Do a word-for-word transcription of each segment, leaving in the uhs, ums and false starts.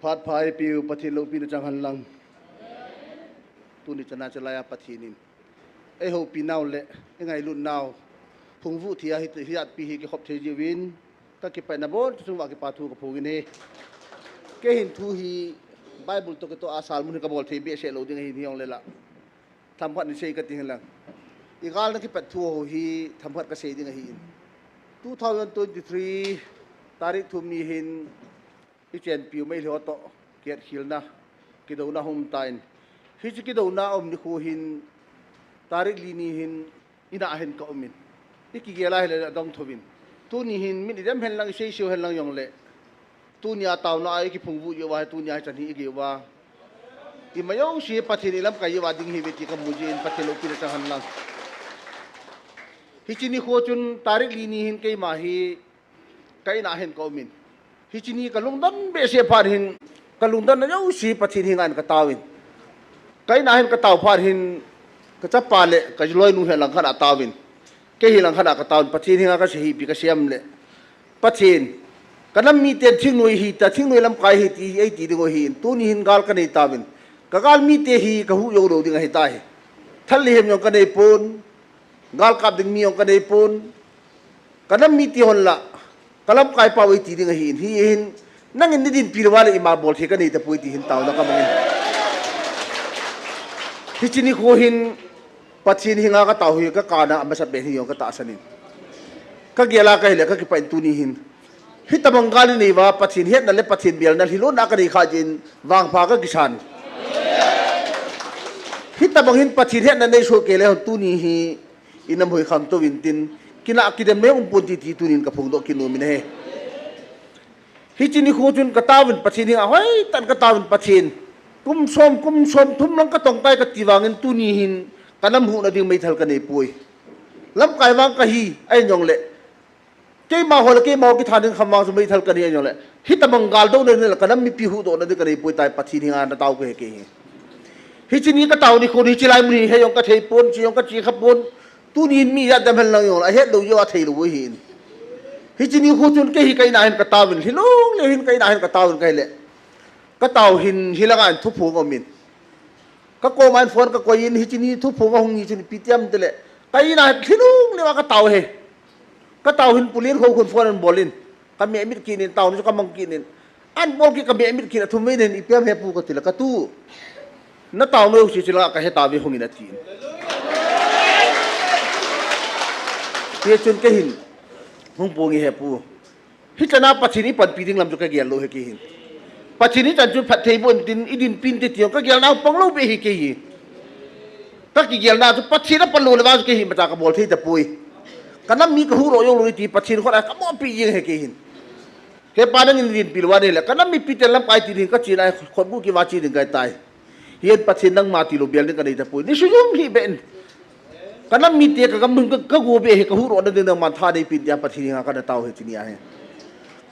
Phat pha eipeu Pathen loupina chang hen lang. Tuni chana chalai a Pathen in eihoupi nau le eingailutnau, phungvuh thei a hi, hiatpi hi kikhop thei jiuvin, kakipah in abon chunga kipa thu kaphong in ahi. Kei hin thu hi Bible toh kitoh a sermon hi kabol thei behseh lou ding ahin, hijongle la themkhat in sei kati hen lang. Igalna kipat thu ho hi themkhat kasei ding ahin. Two thousand twenty-three tarik thum ni hin ichenpiu Meitei ho toh kihetkhelna, kidouna hung um tan, hiche kidouna aum nikho hin, tarik li ni hin, ina hin kaumin, ikigel a hile adong thouvin, tuni hin min idem hen lang, isei seiu hen lang jongle, tunia taona a ikiphungvuh jiuva hi, tunia hichan hi igeuva, ima jouse Pathen ilamkai jiuva ding ihiuve ti kamu jeh in Pathen loupina chang hen lang. Hiche nikho chun tarik li ni hin keima hi ka ina hin kaumin, hiche ni kalungdon behseh phat hin, kalungdonna jouse Pathen henga kataovin, ka ina hin katao phat hin, kachapa le kaloinu hi langkhat a ataovin, kei hi langkhat a kataovin, Pathen henga kasei hi ipi kasei em le, Pathen, kanam miten thingnoi hita, thingnoi lamkai hiti eiti diu ahin, tuni hin gal kanei tauvin, kagalmite hi kahuh jou lou ding ahitai. Thal le hem jong kanei pon, gal kap ding mi jong kanei pon, kanam mite hon la kalamkai pau eiti ding ahin, hiche hin nangin neidinpi louva le ima bolthei kanei tapoi ti hin taona kamangin, hiche nikho hin Pathen henga katao hi kakana amasapen hi jong katahsan in, kagel a kahile kakipah in tuni hin hitobang gal inei uva Pathen hetna le Pathen belna lhilona kanei khah jeh in vangpha kakisan. Hitobang hin Pathen hetna neisoh kei le hon tuni hi inam hoi kham touvin tin, kinah kidem nei umpon ti, ti tunin kaphongdoh kit nomin ahi. Hiche nikho chun kataovin Pathen henga hoitah in kataovin Pathen, kum som, kum somthum lang katongtai kati vangin tuni hin kanam huhna ding meithal kanei poi. Lamkai vang kahi ahin jongle, keima ho le keima ho kithat ding kham vang chu meithal kanei ahin jongle, hitobang gal douna ding le kanam mipi huhdohna ding kanei poi tai, Pathen henga natao kahi kei hi. Hiche ni katao nikho hi, hiche lai mun hi he jong kathei pon, che jong kache kha pon. Tuni hin mi jat dem hen lang jongle ahet lou jeh a athei lou ahin, hiche nikho chun kei hi ka ina hin kataovin, lhilung leu hin ka ina hin kataovin kahile, katao hin hilanga hin thuphong aumin, kakoma hin phone kakoi in, hiche ni thuphong ahung ni chun ipi ti em tile, ka ina hin lhilung leu a katao hi. Katao hin Pu Lenkhou khun phone ahin bol in, kameh mit kit in, taona chu kamang kit in, ahin bol kit, kameh mit kit in, athum vei in, ipi em he pu katile, katu, natao nau jouse chilanga kahe tauve, hungin atin. Hichun kei hin hung ponge he pu. Hichana Pathen ipanpi ding lam chu kagel lou ahi kei hin. Pathen hichan chu phatthei boh intin, idinpi inte ti jong kagelna pang lou beh ahi kei hi. Kakigelna chu Pathen apan lou le vang chu kei hi imacha kabol thei tapoi. Kanam mi kahuhdoh jou lou ti Pathen khut a kabolpeh jeng ahi kei hin. He pa, nangin idinpi louva nahile kanam mipiten lamkai ti ding, kachena khut gu kiva che ding kahitai. Hiche Pathen nangma tilou bel ding kanei tapoi. Neisujum hih beh in, kanam mite kagam ding ka, kago beh hi, kahuhdohna ding nangman tha neipen tia Pathen henga kanatao hi hiche ni ahi.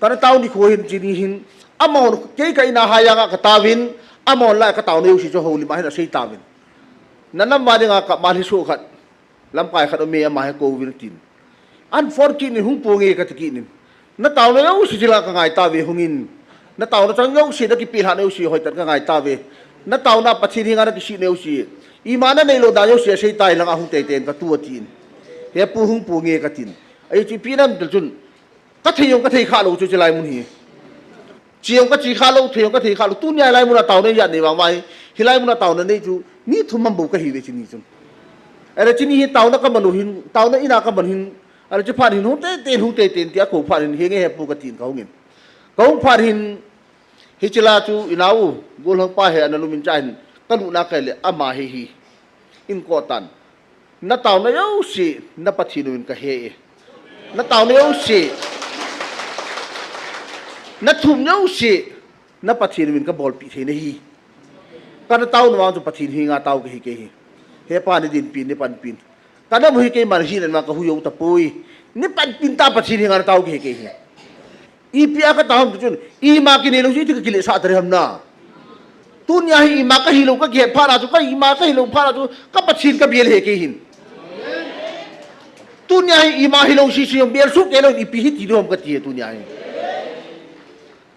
Kanatao nikho hin hiche ni hin, amahon kei ka ina ha janga kataovin, amahon la kataona jouse chu houlim a hin asei tauvin, nanam a dinga kap ma lhiso khat, lamkai khat aume, ama hi kouvin atin. Ahin phone kit in, hung ponge kati kit in, nataona jouse chilanga kangai tauve, hungin. Nataona chang jouse, nakipelhahna jouse hoitah in kangai tauve. Nataona Pathen henga nakisihna jouse, ima nanei lou dan jouse asei tai, langa hung teitei in katu atin. He pu, hung ponge katin. Ahi chu ipi nam til chun, kathei jong kathei khah lou chu hiche lai mun hi. Che jong kache khah lou, thei jong kathei khah lou. Tunia hilai muna taona ijat nei vang uva hi, hilai muna taona nei chu ni thum ham bou kahiuve hiche ni chun. Ahile hiche ni hi taona kaman u hin, taona ina kaman hin, ahile hiche phat hin hung teitei in, hung teitei in tia akou phat hin, henge he pu katin kahungin. Kahung phat hin, hiche la chu inao u, Golhang pa hi analumin cha hin, kalutna kahile ama hi hi, in kotan. Nataona jouse na Pathen uvin kahe e. Nataona jouse, nathum jouse na Pathen uvin kabolpeh thei nahi. Kanataona vang chu Pathen henga tao kahi kei hi. He pa, neidinpin, neipanpin. Kanam u hi keiman hina vang kahu jou tapoi. Neipanpin ta, Pathen henga natao kahi kei hi. Ipi a katao ham ti chun, ima kinei lou chu iti kakiletsah ta ding ham na. Tunia hi ima kahilou kakihet phat a chu, ka ima kahilou phat a chu, ka Pathen kabel ahi kei hin. Tunia hi ima hilou sese jong bel soh kei lou in ipi hiti diu ham kati e tunia hi.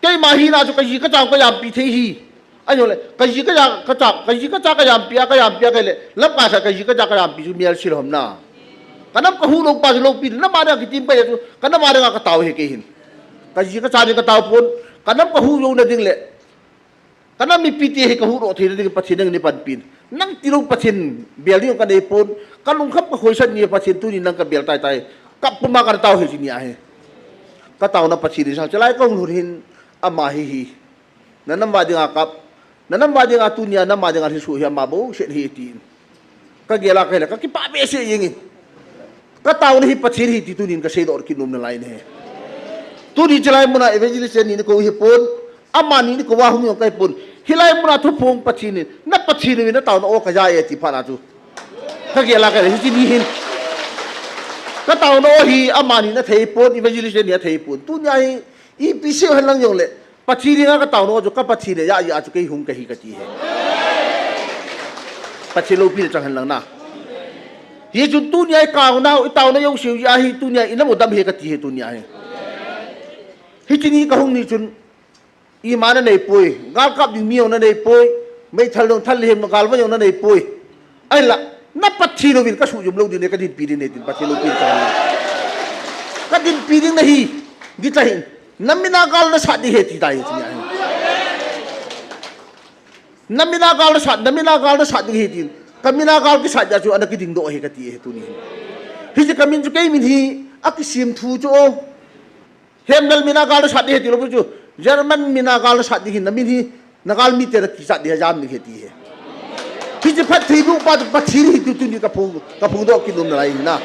Keima hina chu kaji kacha kajampi thei hi. Ahijongle, kaji kacha, kacha, kaji kacha kajampi a, kajampi a kei le, lamkai sa kaji kacha kajampi chu mial sil hom na. Kanam kahuh lou pa chu loupi, nam a dinga kitim kahi chu, kanam a dinga katao hi kei hin. Kaji kacha ding katao pon, kanam kahuh jou na ding le, kanam mipi te hi kahuhdoh theina ding Pathen in eina panpin. Nang tilou Pathen bel ding kanei pon, kalungkham kakhoisan ni Pathen tuni nang kabel tai tai. Kap puma kana tao hi chu ni ahi. Kataona Pathen in sang, chulai kahung lhun hin ama hi hi. Nanam va dinga kap, nanam va dinga tunia, nam a dinga lhiso hi ama bou set hi tin. Kagel a kei le, kakipah behseh jeng in. Kataona hi Pathen hi ti tunin kaseidoh kit nom nalai ne. Tuni chulai muna evangelist ni nakou hi pon, amani nakou a hung jong kahi pon. Hilai muna thuphong Pathen in, na Pathen in nataona o kaja e ti phat na chu. Kagel a kei le, hiche ni hin. Kataona o hi amani na thei pon, evangelist ni a thei pon. Tunia hi, ipi sei hen lang jongle, Pathen dinga kataona chu ka Pathen a ja ja chu kei hung kahi kati hi. Pathen loupina chang hen lang na. Hichun tunia i kauna, i taona jouse u ja hi tunia i nam u dam hi kati hi tunia hi. Hiche ni kahung ni chun ima nanei poi, gal kap ding mi jong nanei poi, meithal jong thal le hem gal va jong nanei poi. Ahinla, na Pathen louvin kasuh jom lou ding ne, kadinpi ding ne tin Pathen loupina chang hen lang. Kadinpi ding nahi, di tahin. Namin a gal nasat ding hi ti tai hi tunia hi. Namin a gal nasat, namin a gal nasat ding hi tin. Kamin a gal kisat ja chu ana kidingdoh hi kati hi tuni hin. Hiche kamin chu kei min hi, akisem thu chu o. Hemlal min a gal nasat ding hi tilou chu. German min a gal nasat ding hi namin hi. Nagal mite na kichat ding hi jam ding hi ti hi. Hiche phattheiboh pa chu Pathen hi ti tuni kaphong, kaphongdoh kit nom nalai hi na.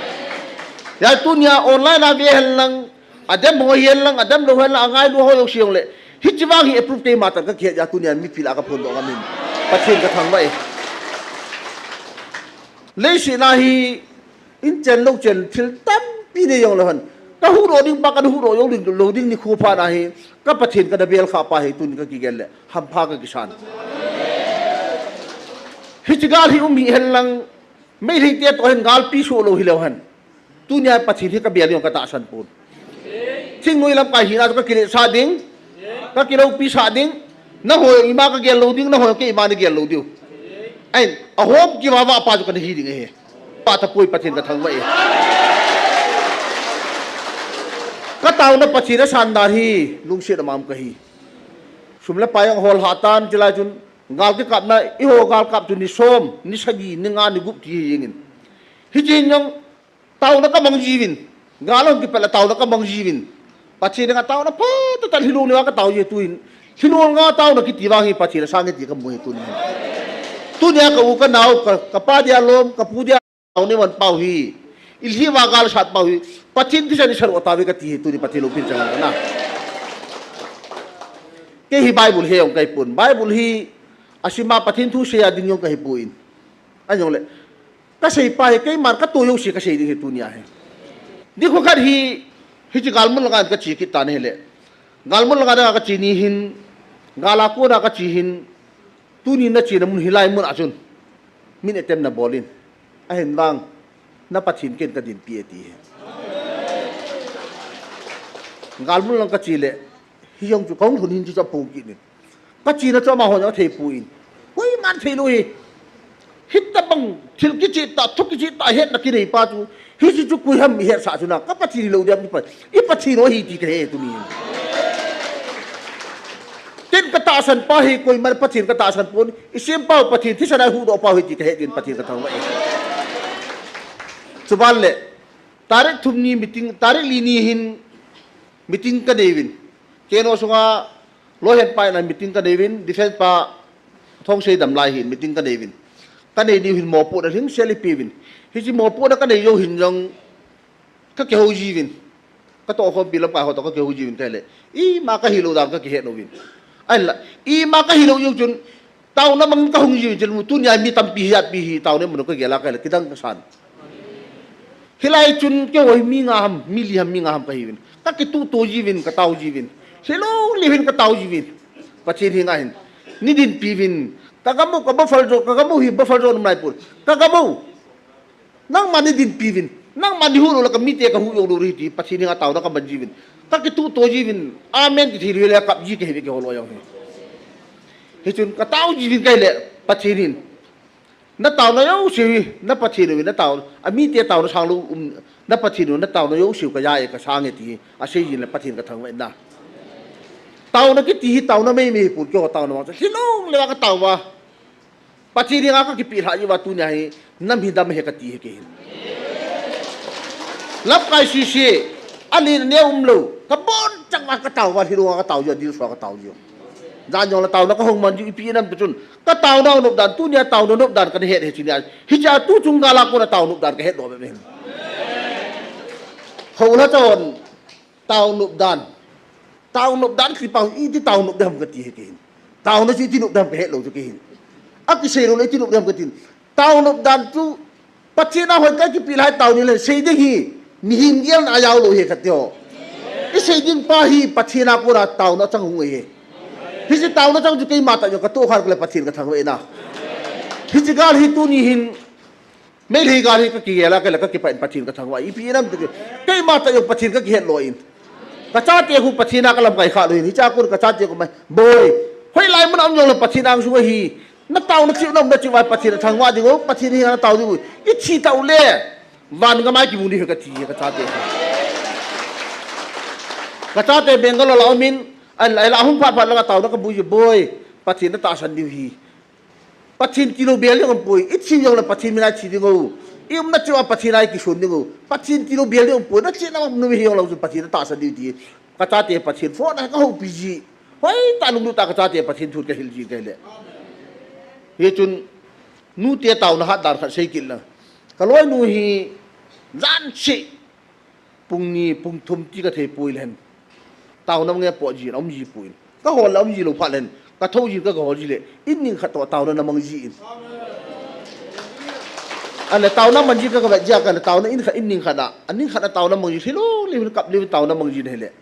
Hia tunia online a ve hen lang, adem ho hen lang, adem lou hen lang, angailu ho jouse jongle. Hiche vang hi approve keima tah kakihet ja tunia mipi lah a kaphondoh ngam in. Pathen kathangvah e. Leiset a hi, in chen lou chen thil tampi nei jongleu hen. Kahuhdoh ding pa, kahuhdoh jou ding, lou ding nikho phat na hi, ka Pathen kana bel kha pa hi tun kakigel le, hampha kakisan. Hiche gal hi um hih hen lang, Meitei te toh hin galpi soh lou hileu hen. Tunia Pathen hi kabel ding katahsan pon. Thingnoi lamkai hina chu kakiletsah ding, kakiloupisah ding, nangho ima kagel lou ding, nangho keima nagel lou diu. Ahin, ahom kivava pa chu kana hi ding ahi. Pa tapoi Pathen kathangvah e. Kataona Pathen asan dan hi, lungset a mam kahi. Sum le pai jong hol hah tan, chulai chun, gal kikapna, eiho galkap chu ni som, ni sagi, ni nga, ni gup ti hi jengin. Hiche hin jong, taona kamang jiuvin. Gal ahung kipel a taona kamang jiuvin. Pathen dinga taona phatah tah lhilung nunga katao ji tuhin. Lhilung nga taona kiti vang hi Pathen asang e ti kamu hi tuni. Tunia ka u ka nao, ka, kapa dia lom, kapu dia taona iman pau hi. Ilhi uva gal sat pau hi. Pathen thisan isat u tauve kati hi tuni Pathen loupina chang hen lang na. Kei hi Bible he jong kahipon. Bible hi asima Pathen thu seiya ding jong kahipon. Ahijongle, kasei pa hi keiman katoh jouse kasei ding hi tunia hi. Nikho khat hi, hiche galmun langa kache kit tan ahile. Galmun langa dinga kache ni hin, gal a kona kache hin, tuni nachena mun hilai mun a chun, min attempt nabol in. Ahin vang, na Pathen ken kadinpi e ti hi. Galmun lang kache le, hijong chu kahung lhun hin chu chu apung kit in. Kachena chu amahon athei pon. Koiman theilou hi. Hitobang thil kicheh tah, thu kicheh tah hetna kinei pa chu. Hiche chu koi ham ihetsah chu na. Ka Pathen hilou diam ipa. I Pathen u ahi ti kahe tuni. Ken katahsan pa hi koiman Pathen katahsan pon. Isem pau Pathen thisan a ihuhdoh pau hi ti kahe tin Pathen kathangvah e. Chuban le. Tarik thum ni meeting, tarik li ni hin meeting kanei uvin. Keno sunga lohen pa in a meeting kanei uvin, defense pa Thongsei damlai hin meeting kanei uvin. Kanei diu hin mopohna lhingsel ipi uvin. Hiche mopohna kanei jou hin jong kakihou jiuvin. Katohkhompi lamkai ho toh kakihou jiuvin kahile. Ima kahilou dan kakihet louvin. Ahinla, ima kahilou jou chun, taona mangin kahung jiuvin chun, tunia mi tampi hi, api hi, taona mun kagel a kahile, kidang kasan. Hilai chun keiho hi mi nga ham, mi li ham, mi nga ham kahiuvin. Kakituhto jiuvin, katao jiuvin. Hilou lheh hin katao jiuvin. Pathen henga hin. Nei dinpi uvin. Kagam u, ka buffalo, kagam u hi buffalo um naipon. Kagam u. Nangman nei dinpi uvin. Nangman nei huhdoh le kamite kahuh jou lou ding ahi ti. Pathen henga taona kaman jiuvin. Ka kituh to jiuvin, amen kiti lou le kap ji kahi ve keiho loi jong hi. Hichun ka tao jiuvin kahi le, Pathen in. Na taona jouse hi, na Pathen u na tao, amite taona sang lou, um, na Pathen u na taona jouse ka ja e ka sang e ti, asei jin le Pathen ka thangvah in na. Taona kiti hi taona meimei hi pun keiho taona vang chu, hilou le vang ka tao uva. Pathen henga ka kipeh lhah jiuva tunia hi, nam hi dam e kati hi kei hin. Lamkai sese, alen aneo umlou, ka bonchauva ka tao uva, hilou a ka tao jiu, adilsuh a ka tao jiu. Jan jong le taona ka hung man jiu, ipi inam ti chun, ka taona nop dan, tunia taona nop dan kana het hi chun nia. Hichea tu chung gal a kona taona nop dan ka het doh bep in. Houlha chon, taona nop dan. Taona nop dan kiti pa, iti taona nop ding ham kati hi kei hin. Taona chu iti nop ding ham ka het lou chu kei hin. Akisei lou le iti nop ding ham kati hin. Taona nop dan chu, Pathen a hoi ka kipeh lai tao ni le, sei ding hi, mihem gelna a jao lou hi kati ho. Isei ding pa hi, Pathen a kona taona chang hung ahi. Hiche taona chang chu keima tah jong ka toh khan kale Pathen ka thangvah in a. Hiche gal hi tuni hin, Meitei gal hi ka kigel a kale ka kipah in Pathen ka thangvah. Ipi inam ti kei, keima tah jong Pathen ka kihet lou in. Ka chate khu Pathen a ka lamkai kha lou hin. Hichea kon ka chate khu mai, Boi, hoilai mun a um jong le Pathen angsung ahi. Na taona cheh u, na umna cheh uva Pathen a thangvah ding u, Pathen henga na tao ding u. I thi tau le, van gam a kimu ding hi kati hi ka chate. Ka chate Bangalore la um in, a la, a la hung phat phat langa taona ka bui ji, Boi, Pathen na tahsan diu hi. Pathen tilou bel ding umpoi, i thi jong le Pathen min a thi ding u. I umna cheh uva Pathen a i kisun ding u. Pathen tilou bel ding umpoi, na chehna mun hi jong lou chu Pathen na tahsan diu ti. Ka chate Pathen phone a ka houpi ji. Hoitah lunglut tah a ka chate Pathen thu ka hil ji kei le. Hichun, nute taona hat dan khat sei kit lang. Ka loinu hi, jan cheh, pung ni, pung thum ti ka thei poi le hen. Taona mang e po ji, um ji poi. Ka hol le um ji lou phat le hen. Ka thou ji, ka, ka hol ji le. In ning khat toh taona na mang ji in. Ahile taona mang ji ka, ka vet ji a ka le taona in khat, in ning khat a. A ning khat a taona mang ji. Hilou le hin kap le taona mang ji na hile.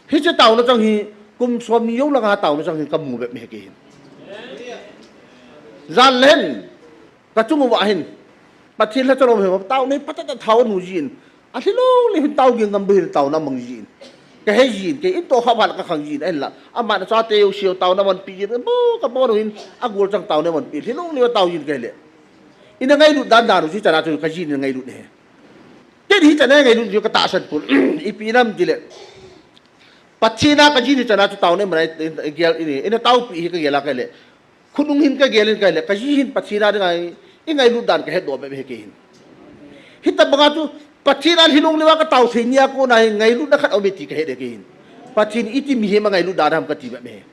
Hiche taona chang hi, kum som ni jou langa taona chang hi ka mu bep me kei hin. Jan le hen, ka chung uva hin, Pathen lhacha lom hi, taona hi phatah tah thao nu jin. Ahilou le hin tao ging ngam bou hin taona mang jin. Ka he jin, kei in toh kha phat ka khang jin, ahinla. Aman a chate jouse u taona manpi jin, bo ka bo nu hin, agol chang taona manpi, hilou le tao jin ka hile. Ina ngailut dan dan u chu chana chu ka jin ina ngailut ne. Ken hi chana ngailut jiu ka tahsan pon. Ipi inam ti le. Pathen a ka jin hi chana chu taona man a i, i, i gel ini, ina taopi hi ka gel a ka le. Khonung hin ka gel in ka le, ka ji hin Pathen a dinga i, i ngailut dan ka het doh bep hi kei hin. Hitabanga chu, Pathen a hilou le uva ka tao thei nia kona hi ngailutna khat aume ti ka het e kei hin. Pathen iti mihem a ngailut dan ham kati bep hi.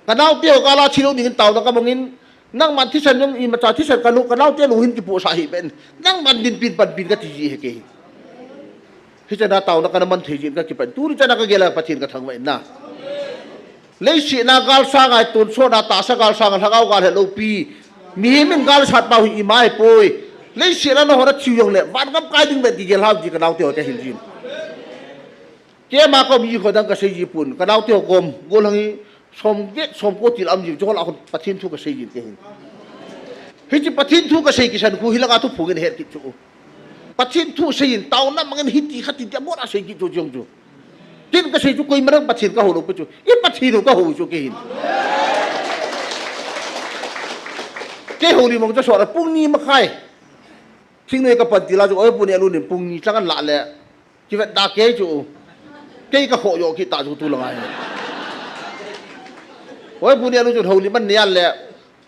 Ka naote ho gal a thi lou dingin taona ka mang in, nangman thisan jong imacha thisan ka lou, ka naote lou hin kipohsah hih beh in. Nangman dinpin panpin kati ji hi kei hin. Hichana taona kana man thei jin ka kipah in. Tuni chana ka gel a Pathen ka thangvah in na. Leiset a galsang a i tonsot a tahsa galsang a lhagao gal het lou pi. Mihem in gal sat pau hi ima ahipoi. Leiset a nangho na thiu jong le, van gam kai ding beh ti gel hao ti ka naote ho ka hil jin. Keima kom ji kho dang ka sei ji pon, ka naote ho kom, golhang hi, som get, som ko til a um ji, chu la khun Pathen thu ka sei jin kei hin. Hiche Pathen thu ka sei kisan khu hilanga thuphong in het kit chu. Pathen thu sei in taona mang in hiti khati ti a bol a sei kit chu jong chu. Ken ka sei chu koima dang Pathen ka hou lou pi chu. I Pathen u ka hou chu kei hin. Kei houlim mong chu sot a pung ni makhai. Thingnoi ka pan til a chu, oi pu ne lu nin pung ni chang an lah le. Kivet da kei chu. Kei ka khoh jo kit ta chu tu langa hi. Oi pu ne lu chu houlim an ne an le.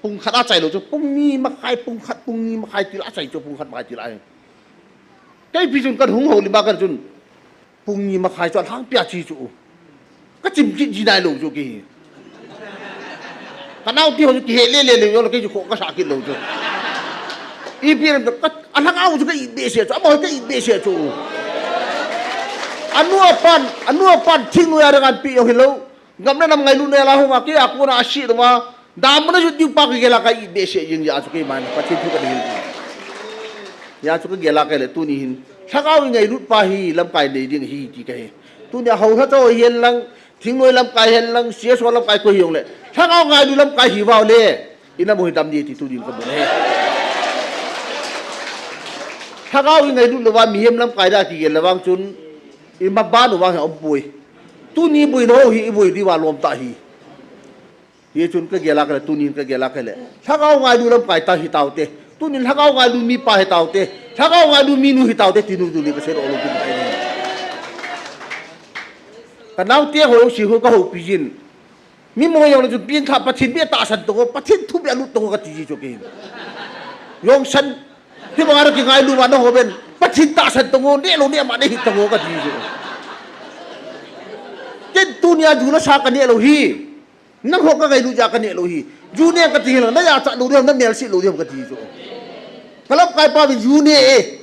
Pung khat a chai lou chu, pung ni makhai, pung khat, pung ni makhai til a chai chu, pung khat makhai til a hi. Kei pi chun kan hung houlim a kan chun, pung ni makhai chu a lhangpi a chi chu. Ka chim kit ji nai lou chu kei hi. Ka naote ho chu kihe le le le jong le kei chu khoh ka sah kit lou chu. Ipi inam ka, a lhagao chu ka it behseh chu, amaho ka it behseh chu. Anu apan, anu apan thingnoi a dang an pi jong hilou. Gamna nam ngailutna a la hung a kei a kona a sih lou a. Damna jut diu pa ka gel a ka it behseh jing jeh a chu keiman Pathen thu ka hil. Hijeh a chu ka gel a ka le tuni hin. Lhagao i ngailut pa hi lamkai nei ding ahi ti ka he. Tunia houlha chate hi hen lang, thingnoi lamkai hen lang, C S O lamkai koi hi jong le. Lhagao ngailut lamkai hi uva le. Ina mo hi dam ni ti tunin ka bol e. Lhagao i ngailut lou va mihem lamkai da kigel le vang chun. Ima ban u vang hi aumpoi. Tuni boina ho hi iboi diu va lom tah hi. Hichun kagel a kale, tunin kagel a kale. Lhagao ngailu lamkai tah hitaute. Tunin lhagao ngailu mipa hitaute. Lhagao ngailu minu hitaute. Tinu tuni kasei lou lou tuni. Kanaote ho jouse ho kahoupi jin. Mi mo jong le chu pin kha Pathen bia tahsan tong o, Pathen thu bia lut tong o kati ji chu kei. Jong san, hibanga kingailu uva nangho ben, Pathen tahsan tong o, neh lou neh ma neh hih tong o kati ji chu. Ken tunia ju le sa kaneh lou hi. Nangho kangailu jeh a kaneh lou hi. Ju neh kati hi la, najachat lou ding ham, namelse lou ding ham kati ji chu. Kalamkaipa vin ju neh e.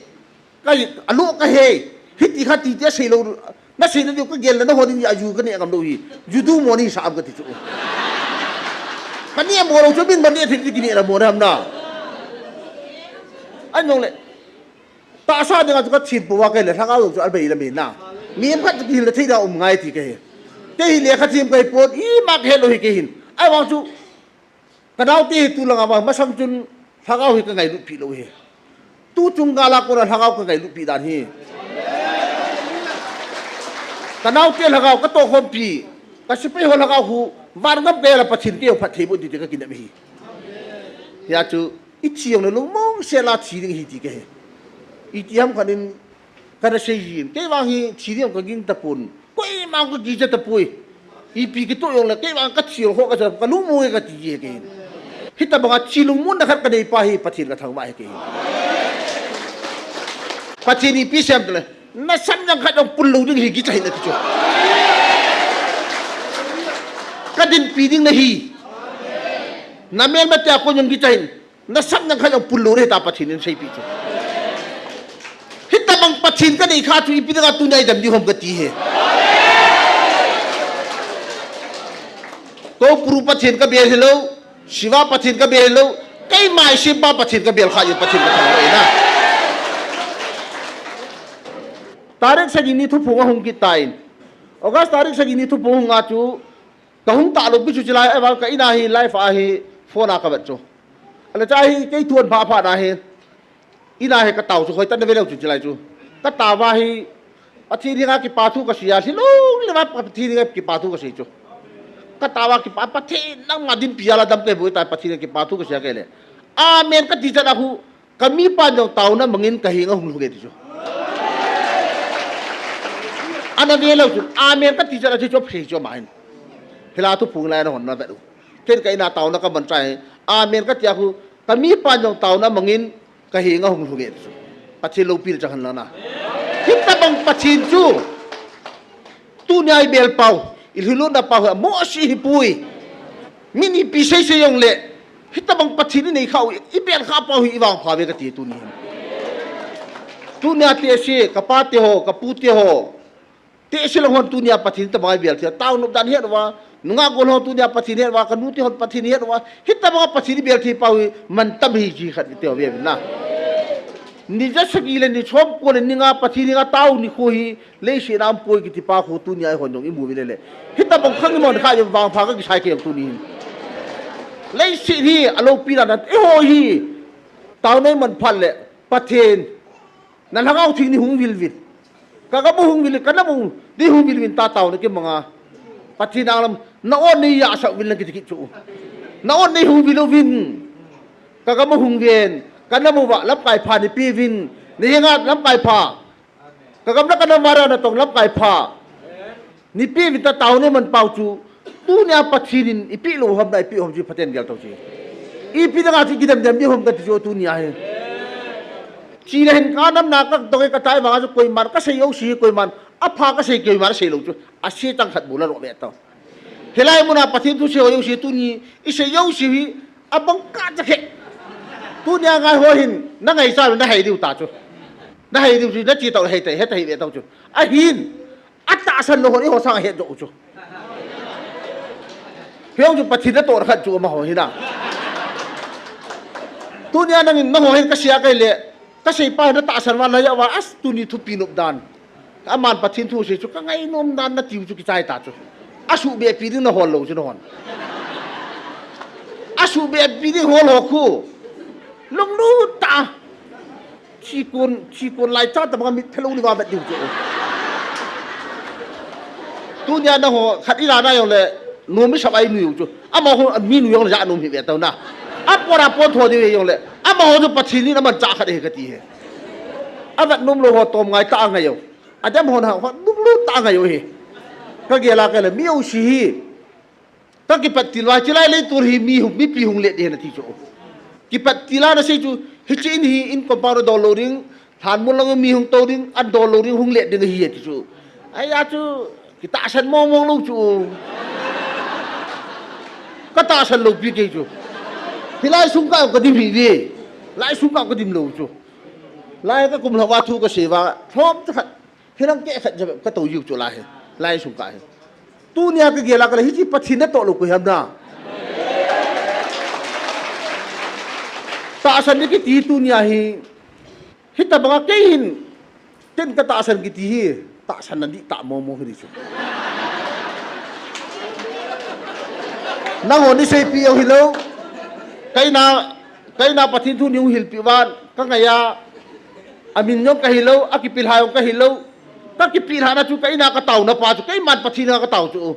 Ka, alo kahe, hiti kha ti ti asei lou, nasei na diu kagel le nahon in a ju kaneh ngam lou hi, ju du mo nahi sa am kati chu. Kaneh mo lou chu min mo neh thei ti kineh la mo na ham na. Ahin jong le, tahsa dinga chu kathin pouva kei le lhagao jong chu abei la me na. Mi khat chu kihil na thei da um ngai ti kahe. Kei hi lekha thiem kahi pon, ima kahe lou hi kei hin. Ahivang chu, Kanaote hi tulanga vang masang chun lhagao hi kangailut pi lou hi. Tu chung gal a kona lhagao kangailut pi dan hi. Kanaote lhagao katohkhompi, kasepai ho lhagao khu vangam kahi la Pathen kei jong phatthei boh ding ti kakinep hi. Hia chu, ithi jong le lungmong sel a thi ding hi ti kahe. Iti ham khat in, Kana sei jin, kei vang hi thi ding kaging tapon. Koima kakicha tapoi. Ipi kitoh jong le, kei vang kathi jong ho kacha, kalungmong e kati ji kei hin. Hitabanga thi lungmonna khat kanei pa hi, Pathen kathangvah ahi kei hin. Pathen ipi asei em tile, nasam jang khat jong pul lou ding hi kicha hih in ati chu. Kadinpi ding nahi. Namelmate a kon jong kicha hih in. Nasam jang khat jong pul lou ding ahi ta Pathen in seipeh chu. Hitabang Pathen kanei kha chu ipi dinga tunia idam ding ham kati hi. Koupuru Pathen kabel hilou, Shiva Pathen kabel hilou, keima isempa Pathen kabel kha jeh in Pathen kathangvah e na. Tarik sagi ni thuphong ahung kit tan. August tarik sagi ni thuphong hunga chu, Kahung talou pi chu chilai, ahivang ka in a hi live a hi phone a kavet chu. Ale cha hi kei thu aphapha na hi. In a hi katao chu hoitah in naveleu chu chilai chu. Katao va hi Pathen henga kipa thu kasei a, hilou le va Pathen henga kipa thu kasei chu. Katao va kipa Pathen nangma dinpi a la dam kei boi ta Pathen henga kipa thu kasei a kei le. Amen kati chan a khu Ka mipan jong taona mangin ka henga hung lhung e ti chu. Ana velou chun, amen kati chan a chu chu aphei chu ama hin. Hilai thuphong lai nahon navet u. Ken ka in a taona kaman chai. Amen kati a khu, ka mipan jong taona mangin ka henga hung lhung e ti chu. Pathen loupina chang hen lang na. Hitabang Pathen chu. Tunia ibel pau, ilhilutna pau hi, amosi hipoi. Min ipi seisei jongle, hitabang Pathen inei khah u, ibel khah pau hi ivangpha uve kati tuni hin. Tunia tehse, kapa teho, kapu teho. Tehse lang hon tunia Pathen tabang ibel thei. Taonop dan het uva, nungah gol ho tunia Pathen het uva, kanu tehon Pathen het uva. Hitabang Pathen ibel thei pau hi, mantam hi ji khat ite uve na. Ni ja sagi le ni som ko le ni nga Pathen ni nga tao nikho hi, Leiset a umpoi kiti pa khu tunia eihon jong imu uvin le le. Hitabang khang imon kha jong vangpha kakisai kei jong tuni hin. Leiset hi aloupina dan eiho hi. Taona iman phat le Pathen. Na lhagao theng ni hung vil uvin. Ka gam u hung vil uvin, ka nam u ni hung vil uvin ta taona kimanga. Pathen anglam na on nei asah uvin lang kiti kit chu. Na on nei hung vil uvin. Ka gam u hung uvin. Ka nam uva lamkai pha nei pe uvin. Nei henga lamkai pha. Ka gam le ka nam uva natong lamkai pha. Nei pe uvin ta taona iman pau chu. Tunia Pathen in eipeh lou ham na eipeh u ham chu phaten gel tou chu. Ipi dinga chu kidem dem ding ham kati chu tunia hi. Chule hin ka nam na ka tong e ka tai vanga chu koiman kasei jouse koiman. Apha kasei koiman asei lou chu. Ase tang khat bou la lo ve tau. Hilai muna Pathen thu sei ho jouse tuni isei jouse hi abang kah cha khe. Tunia ngai ho hin na ngaicha na hai diu ta chu. Na hai diu chu na chi tau hai tai, he tai ve tau chu. Ahin atahsan lou ho ni ho sang he jo chu. Hiong chu Pathen natoh khat chu amaho hina. Tunia nangin naho hin ka sia kei le ka seipa hin na tahsan uva na ja uva as tuni thupi nop dan. Aman Pathen thu sei chu ka ngainom dan natiu chu kichai ta chu. Asuhbeh pi ding nahol lou chu nahon. Asuhbeh pi ding hol ho khu. Lunglut ta. Chikon, chikon lai cha ta banga mit phelou ni va vet diu chu. Tunia nangho khat ila na jongle, nom isap a inu jong chu. Amaho mi nu jongle ja nom hi ve tao na. Apon apon tho diu jongle, amaho chu Pathen in amanchah khat ahi kati hi. Avet nom lou ho tom ngai ta ngai jo. Adem hon ha ho nom lou ta ngai jo hi. Kagel a kale mi jouse hi. Kakipat til uva, chilai leiset hi mi hung, mipi hung let ding ahi nati chu. Kipat til a nasei chu, hiche in hi in compound dol lou ding, lhanmol lang mi hung tou ding, an dol lou ding hung let ding ahi ati chu. Ahi a chu, kitahsan mong mong lou chu. Katahsan lou pi kei chu. Hilai sung ka kadim hi ve. Lai sung ka kadim lou chu. Lai kakum lhou va thu kasei va, lhom chu khat. Hilang keh khat jep katou jiu chu lai hi. Lai sung ka hi. Tunia kagel a kale hiche Pathen natoh lou koi ham na. Tahsan ding kiti tunia hi. Hitabanga kei hin. Ken katahsan kiti hi. Tahsan na dih ta mong mong hi di chu. Nangho ni seipi jong hilou. Kaina, kaina Pathen thu ni hung hilpi uva. Kangai a. Amin jong kahilou, akipilha jong kahilou. Kakipilha na chu ka in a kataona pa chu, keiman Pathen a katao chu.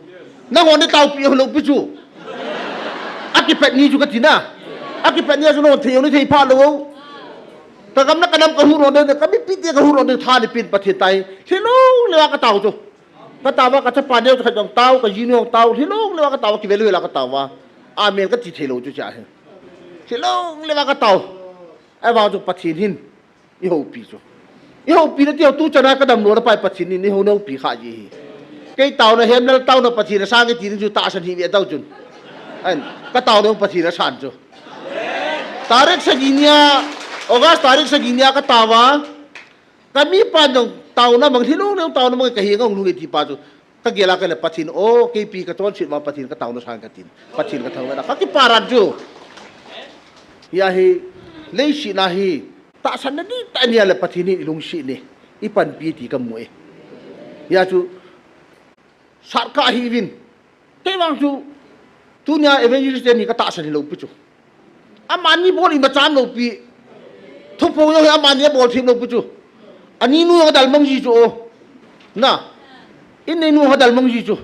Nangho ni taopi hilou pi chu. Akipat ni chu kati na. Akipat ni a chu nangho thei jong ni thei pha lou. Kagam na kanam kahu lou ding, kamipi te kahu lou ding tha ni pen Pathen tai. Hilou lou a katao chu. Katao va kachapa neo chu khat jong tao, kaji neo jong tao, hilou lou a katao, kivel lou a katao va. Amen kati thei lou chu cha hi. Hilou lou a katao. Ahivang chu Pathen hin. Ihoupi chu. Ihoupi nati ho tu chana kadam lou na pai Pathen in ihou na houpi kha ji hi. Kei taona hemlal taona Pathen asan kiti ding chu tahsan hi ve tao chun. An, kataona Pathen asan chu. Tarik sagi nia, August tarik sagi nia katao va. Kamipa jong taona mang hilou lou taona mang kahi ngong lou ti pa chu. Kagel a kale Pathen o, keipi kachonset ma Pathen kataona san katin. Pathen kathangvah na kakipa ran chu. Hia hi, leiset na hi, tahsan na dih ta nia le Pathen in ilungset ni, ipanpi ti kamu e. Hia chu, sat kahi uvin. Kei vang chu, tunia evangelist te ni katahsan hilou pi chu. Amani bol imacha lou pi. Thuphong jong hi amani abol thim lou pi chu. Ani nu jong adalmang ji chu o. Na. In nei nu jong adalmang ji chu.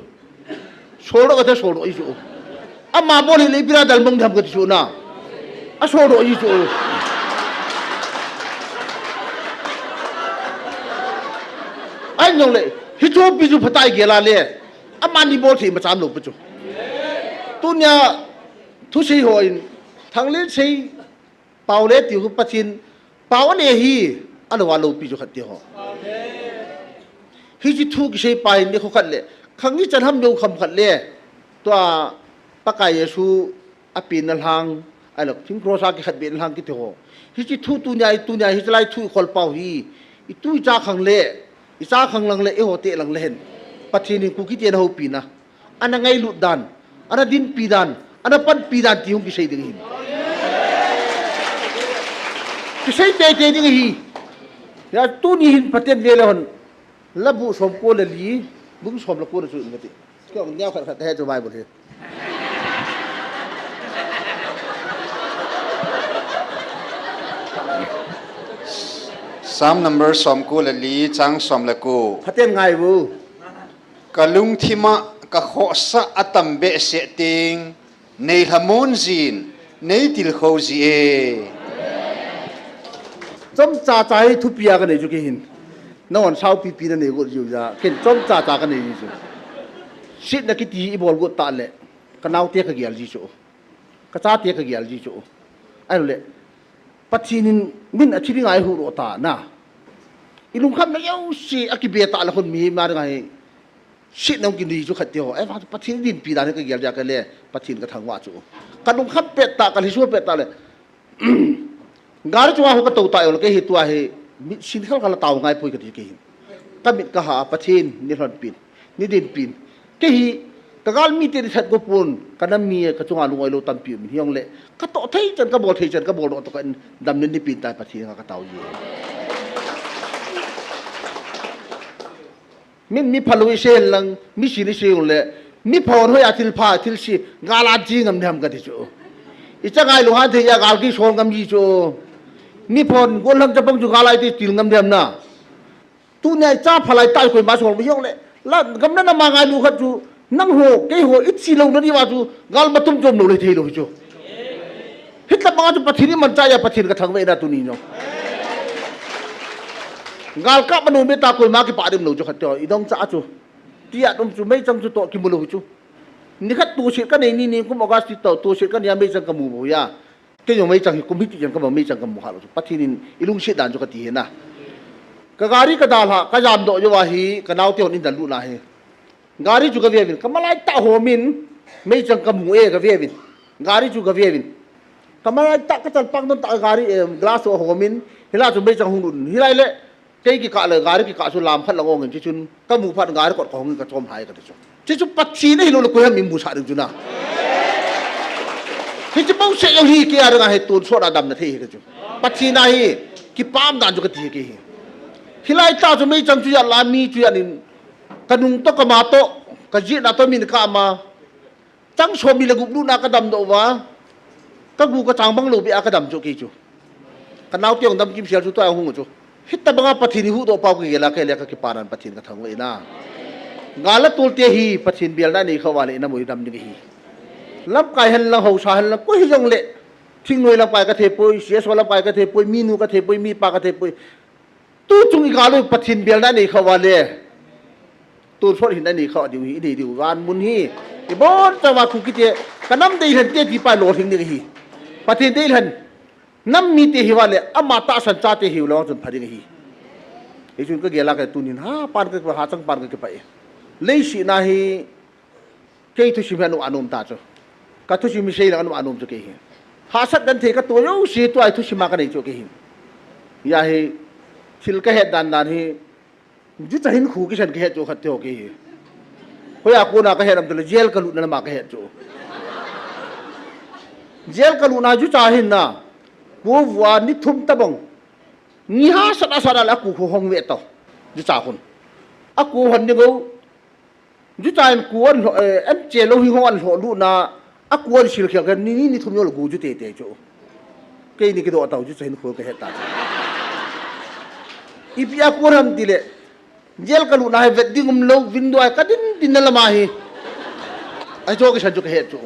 Soldoh kate soldoh ji chu o. Ama bol hi le ipi a dalmang tham kati chu na. Asoldoh ji chu o. Ahin jongle. Hichepi chu phatai gel a le. Amani bol thei imacha lou pi chu. Tunia Thusei hon, Thanglen sei, Paole ti hu Pathen, Paole hi, alou a loupi chu khat ti ho. Hiche thu kisei pa hin nikho khat le, khang ichan ham jou kham khat le, tua Pakai Jesu apenna lhang, ahilou, thing cross a kikhetbehna lhang kiti ho. Hiche thu tunia, tunia, hiche lai thu ikhol pau hi, itu icha khang le, icha khang lang le, eiho te lang le hin. Pathen in Kuki te ana houpina. Ana ngailut dan, ana dinpi dan, ana panpi dan ti hung kisei ding ahi. Kisei teitei ding ahi. Hia tuni hin phaten ve le hon. Labu somko le li, bung som le ko na chu in kati. Kei ong neo khat khat he chu Bible hi. Psalm number somko le li, chang som le ko. Phaten ngai u. Ka lungthim a ka khohsah atam behseh teng, nei lhamon jin, nei tilkhou ji e. Chomcha cha hi thupi a ka nei chu kei hin. Nangho saupi pi na nei got jiu ja. Ken chomcha cha ka nei ji chu. Setna kiti ibol got ta le. Ka naote ka gel ji chu. Ka chate ka gel ji chu. Ahilou le. Pathen in min athi ding a eihuhdoh ta na. Ilungkhamna jouse akibe ta le khun mihem a ding ahi. Setna hung kinei chu khat ti ho. Ahivang Pathen dinpi dan hi ka gel dia ka le. Pathen ka thangvah chu. Ka lungkham pet ta, ka lhiso pet ta le. Gari chunga ho ka tou ta jong le kei hi tua hi. Mit sin khal khal a tao ngai poi ka ti kei hin. Ka mit ka ha Pathen nei lhonpin. Nei dinpin. Kei hi, ka galmi te ni that go pon, ka nam mi ka chunga lungoilou tampi um in hijongle, ka toh thei chan, ka bol thei chan, ka bol doh toh ka in damna nei pen tai Pathen a ka tao ji. Min mi phalou isei lang, mi sin isei jongle, mi pha hon hoiya thil pha, thil se, gal a che ngam ding ham ka ti chu. Icha ngai lou han thei a gal kisol ngam ji chu. Mi pha hon gollhang chapang chu gal a iti til ngam ding ham na. Tunia icha phalai tai koima sol hijongle. La, gamna nama ngailu khat chu, nangho, keiho, ichi louna diuva chu, gal matum chom lou le thei lou hi chu. Hitabanga chu Pathen imanchah a Pathen kathangvah e tuni jong. Gal kap manu mita koima kipah dem lou chu khat teo, idongchah chu. Tia um chu meichang chu toh kimu lou hi chu. Nikhat toset kanei ni nikum August ni toh, toset kanei a meichang kamu bou ya. Kei jong meichang hi kum hiti jen kama meichang kamu khalou chu. Pathen in ilungset dan chu kati hi na. Ka gari kadalha, kajamdoh jouva hi, kanaote hon in dallut na hi. Gari chu kaveuvin, kamalai tah homin, meichang kamu e kaveuvin. Gari chu kaveuvin. Kamalai tah kachalpang don tah gari, eh, glass ho homin, hilai chu meichang hung lut. Hilai le, kei kikah le gari kikah chu lam khat lang ong in, chuchun kamu phat gari kot kahong in kachom hai kati chu. Chuchu Pathen ahilou le koi ham imusah ding chu na. Hiche bouseh jong hi kei a dinga hi tonsot a damna thei hi kati chu. Pathen a hi kipah dan chu kati hi kei hi. Hilai tah chu meichang chu jat la mi chu jat in kanung toh kama toh kajetna toh min kama. Chang som ni le gup lutna kadamdoh uva, kagu kachang bang lou beh a kadam chu kei chu. Kanaote jong damkim sel chu tua hung chu. Hitabanga Pathen ihuhdoh pau kagel a kei le kakipa nan Pathen kathangvah e na. Gal a tolte hi Pathen belna nei khah uva le ina mu idam ding ahi. Lamkai hen lang, haosa hen lang, koi hijong le. Thingnoi lamkai kathei poi, C S O lamkai kathei poi, minu kathei poi, mipa kathei poi. Tuchung igal u Pathen belna nei khah uva le. Tonsot hinna nei khah diu hi, inei diu van mun hi. Ibonchauva Kuki te, kanam deilhen te tipa lolhing ding ahi. Pathen deilhen. Nam mite hiuva le, ama tahsan chate hiu lou chun pha ding ahi. Hichun kagel a kei tunin ha pan ka, hachang pan kakipah e. Leiset na hi, kei thusim hi anu anom ta chu. Kathusim hi seilang anu anom chu kei hi. Hahsat genthei katoh jouse tua hi thusim a kanei chu kei hi. Hia hi, thil kahet dan dan hi, jucha hinkho kisan kahet chu khat teo kei hi. Hoiya kona kahet ham tile jail kalutna lama kahet chu. Jail kalutna jucha hin na, khovua ni thum tabang. Ni hahsat a sat a le ako khu hong ve tao. Jucha khun. Ako hon ding o. Jucha in ko an lho, eh, an che lou hi hong an lho lutna, ako an sil khel kha ni, ni, ni thum jong le go ju teitei chu. Keini kidoh tao jucha hinkho kahet ta chu. Ipi a kon ham tile, jail kalutna hi vet ding umlou, window a kadin din na lama hi. Ahi chu kisan chu kahet chu.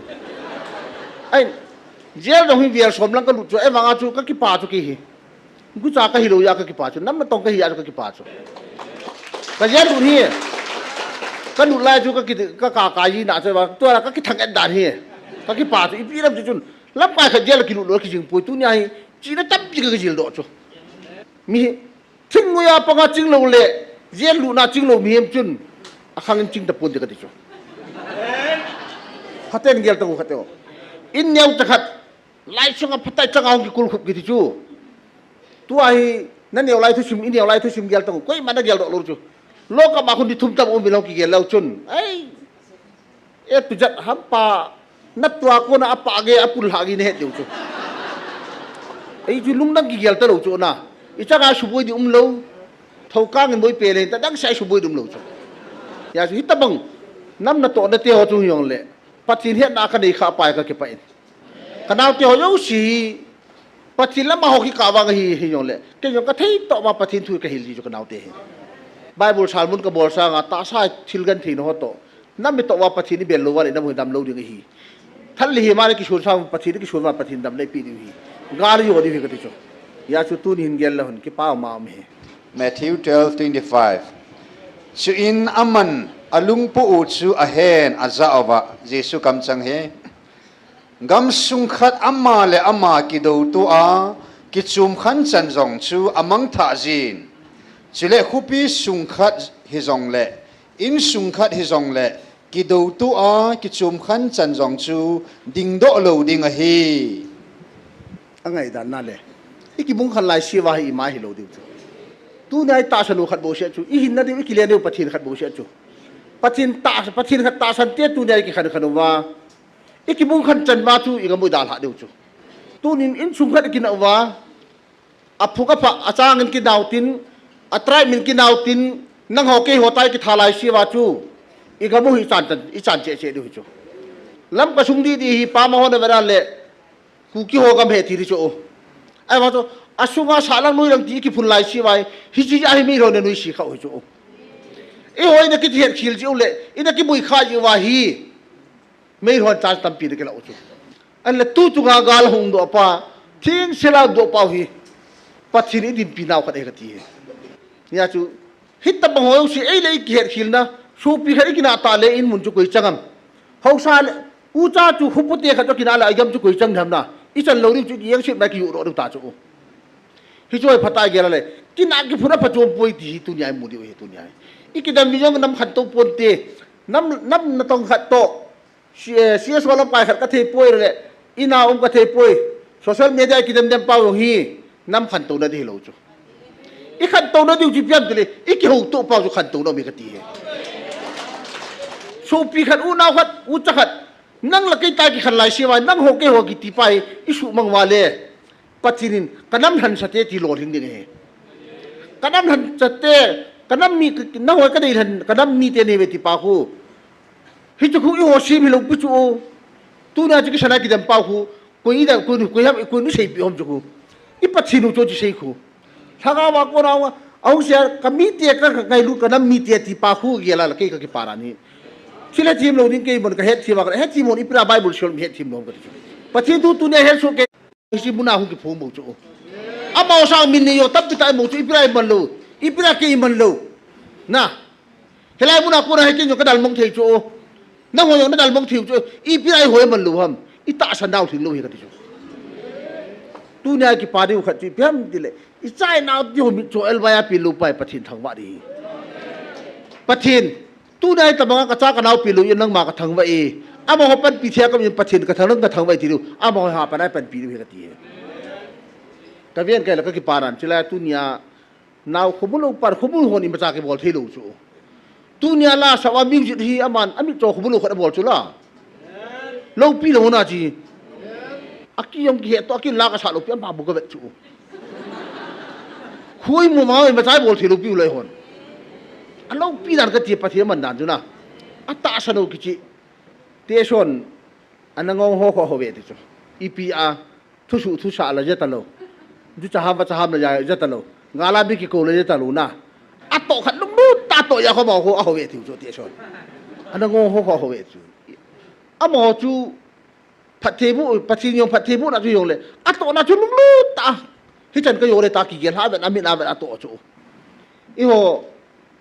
Ahin, jail jong hi vel som lang kalut chu, ahivanga chu kakipa chu kei hi. Gucha kahilou jeh a kakipa chu, nam natong kahi jeh a chu kakipa chu. Ka jail lut hi, kalut lai chu kaki, ka, ka, ka jina chu, tua la kakithang et dan hi. Kakipa chu, ipi lam chu chun, lamkai khat jail kilut lou kijing poi, tunia hi, chihna tampi ka, kajil doh chu. Mi, thingnoi a panga ching lou le, jail lutna ching lou mihem chun, akhang in ching tapon ding kati chu. Khaten gel tang u khat teo. In neocha khat, Lai sunga phatai changa hung kikulkhup kiti chu. Tua hi, naneo lai thusim, ineo lai thusim gel tang u. Koima nagel doh lou chu. Lokap a khun ni thum tam um in hung kigel leu chun. Ai. A to Z hampa. Natua kona apa ge, apul ha ge nahet diu chu. Ei chu lungdang kigel talou chu na. Ichanga suboi ding umlou. Thoukang in boi pe le, tadang sai suboi ding umlou chu. Hia chu hitabang. Nam natohna te ho chu hijongle. Pathen hetna kanei khah pai kakipah in. Kanaote ho jouse hi, Pathen lama ho kikah vang ahi, hijongle. Kei jong kathei toh ma Pathen thu kahil ji chu kanaote hi. Bible sermon kabol sanga, tahsa thil genthei na ho toh. Nam mitoh uva Pathen ibel lou uva le, nam u hi damlou ding ahi. Thal le hi ma le kison sang Pathen, kison uva Pathen damna eipeh diu ahi. Gal ijo diu ahi kati chu. Hia chu tuni hin gel le hon, kipa ma um ahi. Matthew twelve twenty-five. Chuin aman alungpu u chu ahen ajah uva, Jesu kamchang hi. Gamsung khat ama le ama kidoutoa, kichom khan chan jong chu amangthah jin. Chule khopi sung khat hijongle, insung khat hijongle, kidoutoa, kichom khan chan jong chu dingdoh lou ding ahi. Angaidan na le. Ikibung khan laise uva hi ima hilou diu chu. Tunia itahsan u khat bou seh chu. Ihinna diu, ikile diu Pathen khat bou seh chu. Pathen tah, Pathen khat tahsan te tunia ikikhen khen uva. Ikibung khan chan uva chu igam u idalhah diu chu. Tunin insung khat ikinah uva, aphung apha, achang in kinao tin, atribe in kinao tin, nangho keiho tah ikitha laise uva chu, igam u hi ichan, ichan cheh cheh diu hi chu. Lamka sung didi hi pama hon avera le, Kuki ho gam he ti di chu. Ahivang chu, asunga sahlang noilang ti ikiphun laise uva, hiche ahi mi ho na nuisi khah u hi chu. Eiho ina kihet khel jiu le, ina kiboi kha jiu va hi. Meilhon chance tampi na kila u chu. Ahinla tu chunga gal hung doh pa, thing sela doh pa hi. Pathen in dinpi nau khat ahi kati hi. Hia chu, hitabang ho si ei le ei kihet khel na, sopi khat i kinah ta le in mun chu koi chang am. Haosa le, ucha chu khopu te khat chu kinah le, a gam chu koi chang tham na. I chan lou ding chu i yang sip na ki yu ro ta chu. Hichu hi phatah a gel le, kinah kiphut a phachom poi ti hi tunia i mu diu hi tunia hi. I kidem mi jong nam khat to ponte, nam, nam natong khat to, C-, eh, C S O lamkai khat ka thei poi le, ina um ka thei poi, social media i kidem dem pau jong hi, nam khantouna di hilou chu. I khantouna diu chu ipi ham tile, i kihoutoh pau chu khantouna um hi kati hi. Sopi khat, unau khat, ucha khat, nang le kei ta kikhen lai se uva, nang ho kei ho kiti pa hi, i suhmang uva le. Pathen in, ka nam lhansate ti lolhing ding ahi. Ka nam lhansate, ka nam mi, nahoi ka deilhen, ka nam mite nahi uve ti pa khu. Hichu khu eiho sem hilou pi chu. Tuna chu kisan a kidem pa khu. Koi i da, koi, koi ham, koi nu seipeh hom chu khu. I Pathen u chu chu sei khu. Lhagao a kona uva, ahung sia ka mite ka, ka ngailut ka nam mite ti pa khu gel a la kei ka kiparan hi. Thil hethem lou ding kei mon ka hethem a, ka hethem hon ipi a Bible sim hethem lou ka ti chu. Pathen thu tunia hesoh kei. Hiche muna hung kiphong bou chu. Amaho sang min nei jo tampi tah imu chu, ipi a iman lou, ipi a kei iman lou. Na. Hilai muna kona hi kei jong ka dalmong thei chu. Nangho jong na dalmong thei chu. Ipi a ihoi iman lou ham. I tahsan nau thei lou hi kati chu. Tunia kipa diu khat chu ipi ham tile. I chai nau ti ho mit chu elvai a pi lou pai Pathen thangvah di. Pathen. Tuna hitabanga ka cha ka nao pi lou in nangma ka thangvah e. Amaho panpi thei a ka min Pathen ka thang, ka thangvah e ti lou. Amaho ha pan a panpi lou hi kati e. Ka ven kai la ka kiparan chulai tunia nao khomu lou pan khomu hon imacha kibol thei lou chu. Tunia la sa a music hi aman amit cho khomu lou khat abol chu la. Loupi lou na chi. Aki jong kihe to aki la ka sa lou pi ama bu ka vet chu. Khui mu ma, ma chai bol thei lou piu lai hon. A loupi dan ka ti Pathen man dan chu na. A tahsan u kichi. Te son. Ana ngong ho ho ho ve ti chu. Ipi a. Thusu thusa la je ta lou. Ju cha ham va cha ham la ja, ja ta lou. Nga la bi ki ko la je ta lou na. A to khat lunglut ta to ya ho ma ho a ho ve ti chu te son. Ana ngong ho ho ho ve chu. Amaho chu Phattheiboh, Pathen jong phattheibohna chu jong le. Atohna chu lunglut tah a. Hichan ka jo le ta kigel ha ven, amit a ven atoh chu. Eiho,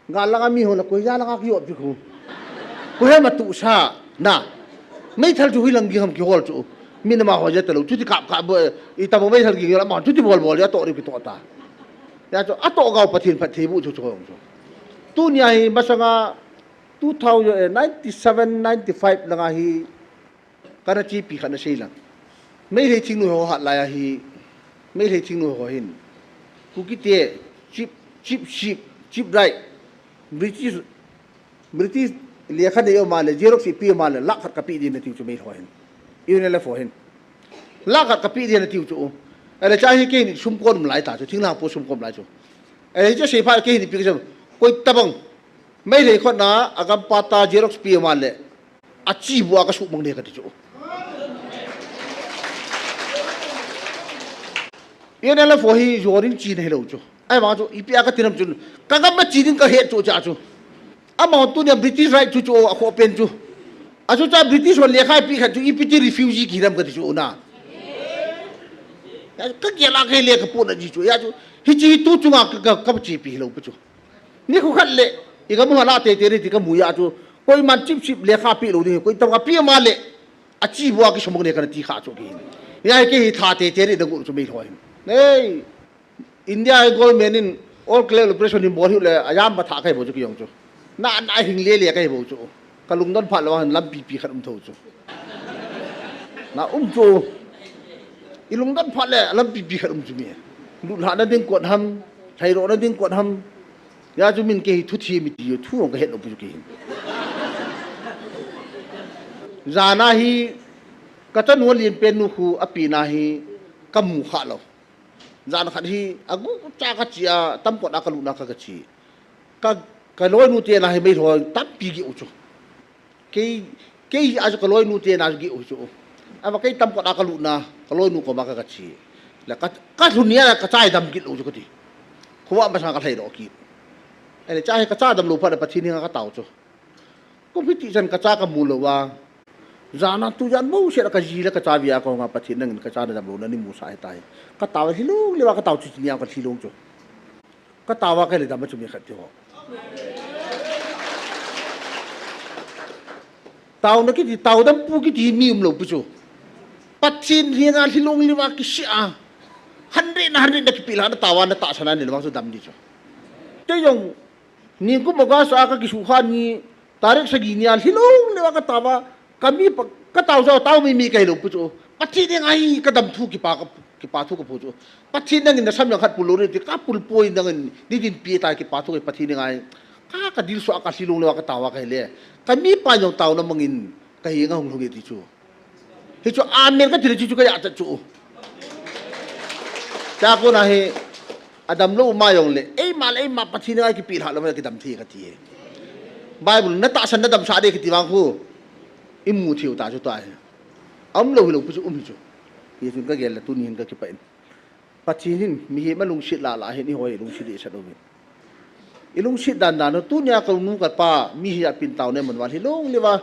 nga langa mi ho la koi ja langa kijot pi khu. Koi ha ma tu sa, na. Meithal chu hui lang ging ham kihol chu. Min ama ho ja talou, chuti kap kap bo, i ta bo meithal ging la ma, chuti bol bol ja toh ri kitoh ta. Ya chu, atoh gau Pathen phattheiboh chu chu jong chu. Tunia hi masanga two thousand, eh, ninety seven, ninety five langa hi, Kana chepi khat na sei lang. Meitei thingnoi ho hat lai a hi, Meitei thingnoi ho hin. Kukite, cheap, cheap sheep, cheap right. British, British lekha nei um a le, Xerox ipi um a le, lakh khat ka pe ding na tiu chu Meitei ho hin. U N L F ho hin. Lakh khat ka pe ding na tiu chu. Ale cha hi kei ni sum kon um lai ta chu, thinglhang po sum kon um lai chu. Ale cha sei pha kei ni pi ka chu. Koi tabang. Meitei khut na, agam pa ta Xerox pi um a le. Achi bua ka suhmang ne kati chu. U N L F ho hi jorin chi na hilou chu. Ahivang chu, ipi a kati nam chun. Ka gam ma chi ding ka het chu cha chu. Ama tunia British right chu chu a kho pen chu. Achu cha British hon lekha pi khat chu ipi ti refugee kihi nam kati chu na. Ya, ka gel a ka le ka pona ji chu. Ya chu. Hichi tu chunga ka, ka, ka chepi hilou pu chu. Nikho khat le, i ka mu hala teitei ni ti ka mu ya chu, koiman cheap sheep lekha pe lou ding, koi tabang a pe um a le, achi bua kisumang ne kana ti kha chu kei hin. Ya kei hi tha teitei ni na gu chu Meitei ho hin. Nei, India government in all clear operation in bol hi le, ayam ba tha kai bo chu kei jong chu. Na, na hing le le kai bo chu. Ka lungdon phat lou a hin lampi pi khat um tho chu. Na um chu. I lungdon phat le lampi pi khat um chu mi. Lutlhah na ding kot ham, lhairo na ding kot ham. Ya chu min kei hi thu thi mi ti, thu ka het lou pu chu kei hin. Jana hi ka chanu alen pen nu khu api na hi ka mu kha lou. Jan khat hi agu cha ka chi a, tam kot a ka lut na ka ka chi. Ka, ka loinu te na hi Meitei ho tampi geh u chu. Kei, kei a chu ka loinu te na geh u chu. Ama kei tam kot a ka lut na, ka loinu koma ka ka chi. La ka, ka lhun nia ka chai dam git lou chu ka ti. Khovah masang ka lhai doh kit. Ahile cha hi kacha damlou phat a Pathen henga katao chu. Kum hiti chan kacha kamu lou a. Jana tujan bouseh a kaji le kacha vea kahung a Pathen nangin kacha nadamlou na neimusah ahitai. Katao lhilung leuva katao chu chuni a kalhilung chu. Katao a kahile dam a chu mi khat ti ho. Taona kiti, taodam pu kiti mi umlou pi chu. Pathen henga lhilung leuva kisih a. Hundred na hundred na kipilhah na taova na tahsan a nilou vang chu dam di chu. Keijong, ningkum August a kakisukha ni, tarik sagi nia lhilung leuva kataova, kamipa, katao jong tao mimi kahilou pi chu. Pathen henga hi kadam thu kipa, kipa thu kaphu chu. Pathen nangin nasam jong khat pul lou ding ti kapul poi nangin nidinpi tai kipa thu Pathen henga hi. Ka, kadilsuh a kalhilung leuva kataova kahile. Kamipa jong taona mangin kahenga hung lhung e ti chu. Hichu amen kati le chu chu kajah chat chu. Chua kona hi, adamlou ma jongle, eima le eima Pathen henga kipilhah lou ma kidam thei kati e. Bible na tahsan na damsah de kiti vang khu. Imu theiu ta chu tua hi. Aumlou hilou pi chu um hi chu. Hichun kagel le tuni hin kakipah in. Pathen hin mihem alungset lah lah hin eiho hi lungset dehset uvin. Ilungset dan dan u tunia kanu kapa mi hi apin taona iman uva lhilung leuva.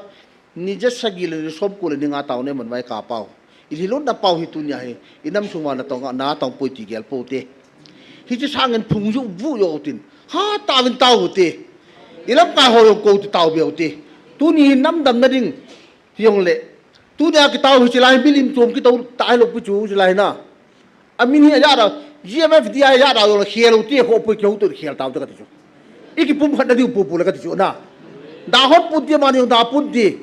Ni ja sagi le ni somko le ni nga taona iman uva ikapau. Ilhilutna pau hi tunia hi inam sung uva natong a natong poi ti gel pou te. Hiche sangin phung ju vu jou tin. Hatah in tao u te. Ilamkai ho jong kou ti tao beu te. Tuni hin nam damna ding. Hijongle. Tunia kitao hi chilai milim chom kitao ta hilou pi chu chilai na. Amin hi ajah da, G M F D I ajah da jongle khel u te khoh poi kihou to khel tao te kati chu. Ikipumkhat na diu pu pu le kati chu na. Da hon pun ti mani jong da pun ti.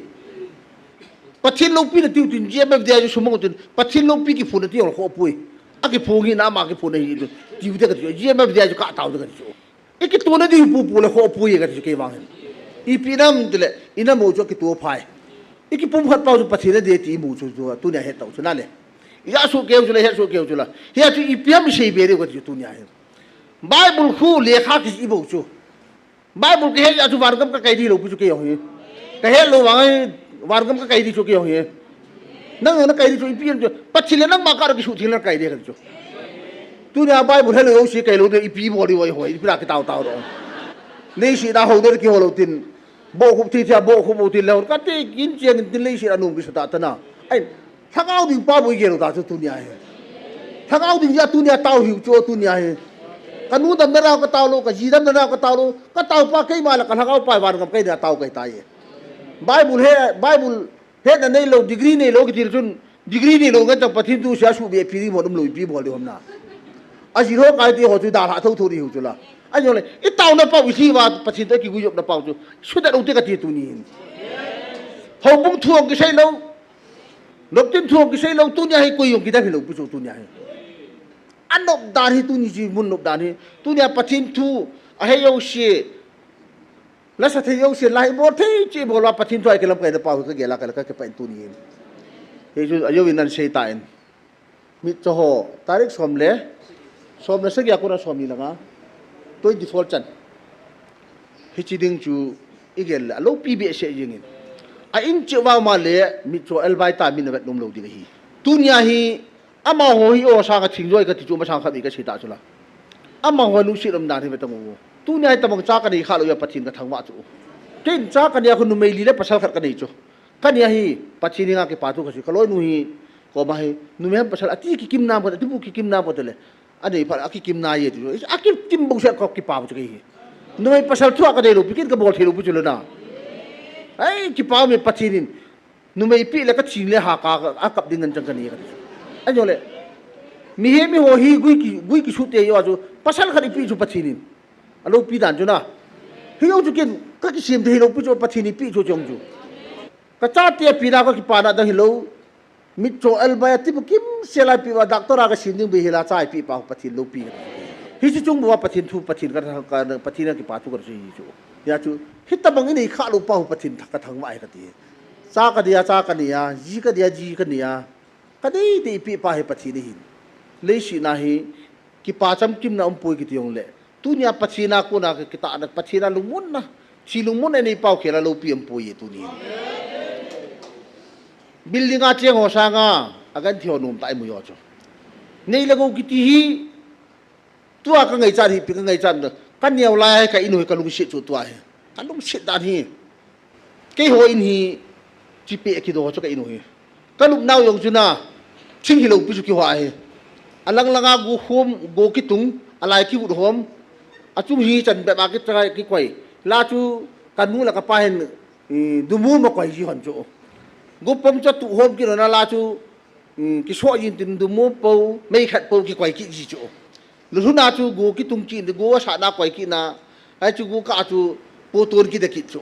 Pathen loupi na tiu tin G M F D I chu sumang u tin Pathen loupi kiphun na ti jongle khoh poi. Akiphung hi na ama kiphun na hi tu. Tiu te kati chu. G M F D I chu kah tao te kati chu. Ikitona di pupu le khoh pui kati chu kei vang hin. Ipi nam tile, inam u chu kitoh phai. Ikipumkhat pau chu Pathen adei ti imu chu chu, tunia hetau chu nale. Ijah soh keu chu le, het soh keu chu la. Hia chu ipi ham isei be diu kati chu tunia hin. Bible khu lekha kijih bou chu. Bible kahet jeh a chu vangam kakai di lou pi chu kei jong hi. Kahet lou vang hi, vangam kakai di chu kei jong hi. Nang jong nakai di chu ipi ham chu. Pathen le nangma kah a kisuhtheng le nakai di kati chu. Tunia Bible helou jouse kai lou di ipi bol di uva hoi, ipi la kitao tao dong. Leiset a hou di kihou lou tin. Bohkhup thei thei a bohkhup u tin leu. Kati kin chiang in tin leiset a nung kisa ta ta na. Ai, lhagao ding pa bou igel u ta chu tunia hi. Lhagao ding jeh a tunia tao hiu chu tunia hi. Kanu damna ding a katao lou, kaji damna ding a katao lou. Katao pa keima le kalhagao pa vangam kai dia tao kai tai. Bible he, Bible Hetna neilou, degree neilou kiti chun, degree neilou ngen tang Pathen thu sia suhbeh pi ding mo um lou ipi bol ding ham na. Ajil ho kai ti ho chu dalha thotho ding hiu chu la. Ahijongle, itaona pau ilhi uva Pathen toh ikiguijopna pau chu. Sudet u te kati tunin. Houbung thu jong kisei lou. Noptin thu jong kisei lou, tunia hi koi jong kidam hilou pi chu tunia hi. Anop dan hi tuni chi mun nop dan hi. Tunia Pathen thu, ahei jouse. Lasa thei jouse la ibol thei chu ibol uva Pathen thu a kilamkaina pau hi kagel a kala kakipah in tuni hin. Hichu ajou in ahin sei tan. Mitcho ho, tarik som le, som le sagi a kona som ni langa. Twenty four chan. Hiche ding chu igel le, aloupi behseh jeng in. A in cheh uva um a le, mitcho elbai ta min avet nom lou ding ahi. Tunia hi, Amaho hi o sanga thing joi kati chu masang khat mi kasei ta chu la. Amaho lungset um dan hi ve tang u. Tunia hi tabang cha kanei kha lou a Pathen kathangvah chu. Ken cha kanei a khu numei li le pasal khat kanei chu. Kanei a hi Pathen henga kipa thu kasei. Kaloinu hi koma hi numei ham pasal ati kikim nam khat, ati bu kikim nam khat le. Anei phat a kikim nai e ti chu. Akikim bouseh a kipah chu kei hi. Numei pasal thu a kanei lou pi ken kabol thei lou pi chu le na. Ai kipa me Pathen in. Numei pi le kathing le ha ka, akap ding ngen chang kanei kati chu. Ahijongle. Mihem miho hi gui ki, gui kisut te jo a chu. Pasal khat ipi chu Pathen in. Aloupi dan chu na. Hi jong chu ken, kakisem thei lou pi chu Pathen in ipi chu chong chu. Kachate pi na kakipana dang hilou. Mitcho elbai a ti bu kimsel a ipi uva doctor a kasem ding bei hila cha ipi pa Pathen loupi. Hiche chung bou a Pathen thu, Pathen ka, ka, Pathen a kipa thu kasei hi chu. Hia chu, hitabang inei kha lou pa Pathen kathangvah e kati. Cha kanei a, cha kanei a, ji kanei a, ji kanei a. Kadei dei ipi pa hi Pathen ahin. Leiset a hi kipa chamkimna umpoi kiti jongle. Tunia Pathen a kona kitahna, Pathen a lungmonna. Chi lungmonna inei pau khel a loupi umpoi e tunin. Building a cheng ho sanga, agenthei ho nom tah imu jo chu. Nei le gou kiti hi, Tua kangaichat hi, ipi kangaichat na. Ka neo lai a hi ka in u hi ka lungset chu tua hi. Ka lungset dan hi. Keiho in hi chipeh kido chu ka in u hi. Ka lupnau jong chu na, thing hilou pi chu kihoa hi. Alang langa go khom, go kitung, alai kivut hom. Achung hi chan bep a kichai kikoi. La chu ka nu le ka pa hin, eh, dumu ma koi ji hon chu. Go pom chu tu hom kit hon a la chu, mm, kiso jin tin dumu po, mei khat po kikoi kit ji chu. Lulhuna chu go kitung kit, go asatna koi kit na, ai chu go ka chu poton kit a kit chu.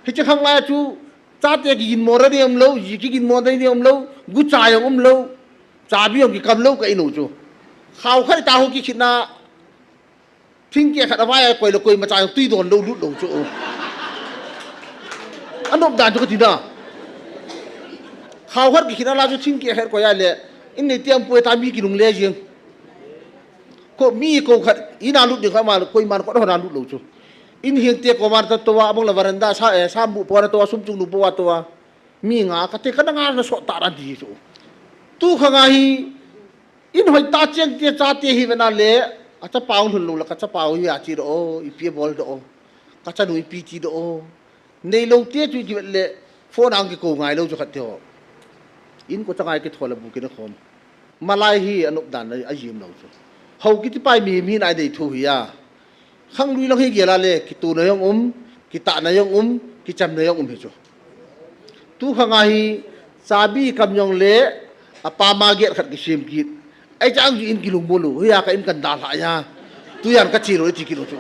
Hiche khang lai chu, chate kiginmo ra ni umlou, ji kiginmo ra ni umlou, gucha jong umlou, chabi jong kikam lou ka in u chu. Khao khat ta ho kikhin na, thingkeh khat avai a koi le koimacha jong tui don lou lut lou chu. Anop dan chu kati na. Khao khat kikhin a la chu thingkeh khat koi a le, in nei tiam poi ta mi kilungle jing. Ko mi ko khat, ina lut ding kha ma, koiman ko hona lut lou chu. In hing te ko man ta toa, abang la veranda sa, eh, sambu po na toa, sum chung nu po a toa. Mi nga kate kana nga na so ta ran ti chu. Tu khang a hi, in hoi ta cheng te chate hi vena le, achapa u lhun lou la, ka chapa u hi achi do o, ipi bol do o. Ka chanu ipi ti do o. Neilou te chu kivet le, phone ang kiko ngai lou chu khat te ho. In ko changai kithol a bu kina khom. Malai hi anop dan a, ajim lou chu. Hou kiti pai mi, mi nai dei thu hi a. Khanglui lang hi gel a le, kituna jong um, kitahna jong um, kichamna jong um hi chu. Tu khang a hi, chabi kam jong le, apa ma giat khat kisem kit. Ai chang ju in kilung bolu, hi a ka in kan dalha a. Tu jan ka chi lou, i chi kit lou chu.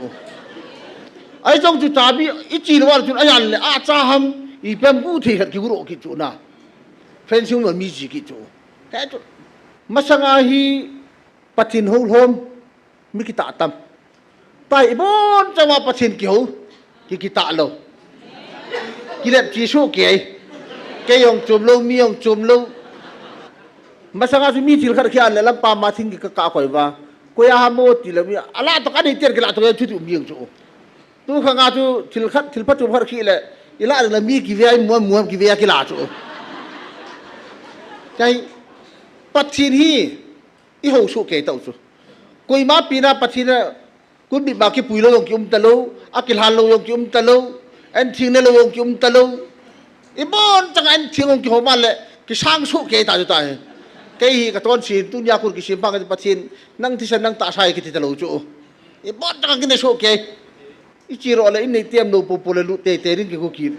Ai chang chu chabi, i chi lou a chun, a jan le, a cha ham, i pem bu thei khat kigu ro kit chu na. Fencing ma mi ji kit chu. He chu. Masang a hi, Pathen hou lhom, mi kitah tam. Pai, ibon chama Pathen kihou, ki kitah lou. Kilet chi su kei. Kei jong chom lou, mi jong chom lou. Masang a chu mi thil khat khi an le lampa ma thing ki ka, ka koi va. Koi a ham o ti le mi, ala to ka nei ter ki la to ya chu tu mi jong chu. Tu khang a chu thil khat, thil pha chu khat khi le, i la le mi ki ve ai muam muam ki ve a ki la chu. Chai, Pathen hi, i hou su kei tau chu. Koima pi na Pathen a, kun bit ma kipui lou jong ki um ta lou, a kilhan lou jong ki um ta lou, an thing ne lou jong ki um ta lou. Ibon chang an thing jong ki hou ma le, kisang su kei ta chu ta hi. Kei hi ka ton sin, tunia kun kisim pa ka Pathen, nang thisan nang tahsa hi kiti ta lou chu. Ibon chang kine su kei. I chi ro le, in nei tiam lou po po le lu te te ring ki ku kin.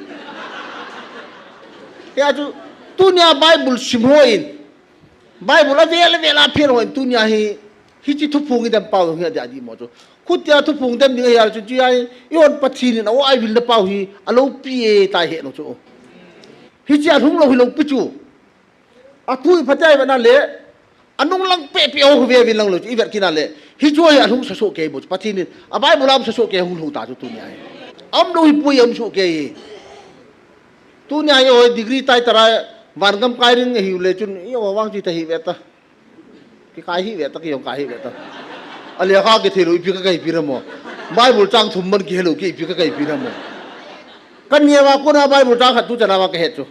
Kei a chu, tunia Bible sim ho in. Bible a vel a vel a phen ho in tunia hi, hichi thuphung i dem pau hi a dia di mo chu. Khutia thuphung dem ding a hial chu chi ai, i hon Pathen in a o ai vil na pau hi, a lou pi e tai he no chu. Hichi a lhung lou hi lou pi chu. A thu i phatai vena le, a nung lang pe pe o ve vil lang lou chu, i vet kina le. Hichu hi a lhung sa so ke bo chu. Pathen in, a Bible a um sa so ke hung lhung ta chu tunia hi. A um lou hi pui a um so ke hi. Tunia hi o degree tai tara van gam kai ring hi le chun i o vang chi ta hi ve ta. Ki kai hi ve ta, ki jong kai hi ve ta. A le kha ki thei lou ipi ka kai pi ra mo. Bible chang thum man ki helou ki ipi ka kai pi ra mo. Ka nia va ko na Bible chang khat tu chana va ka het chu.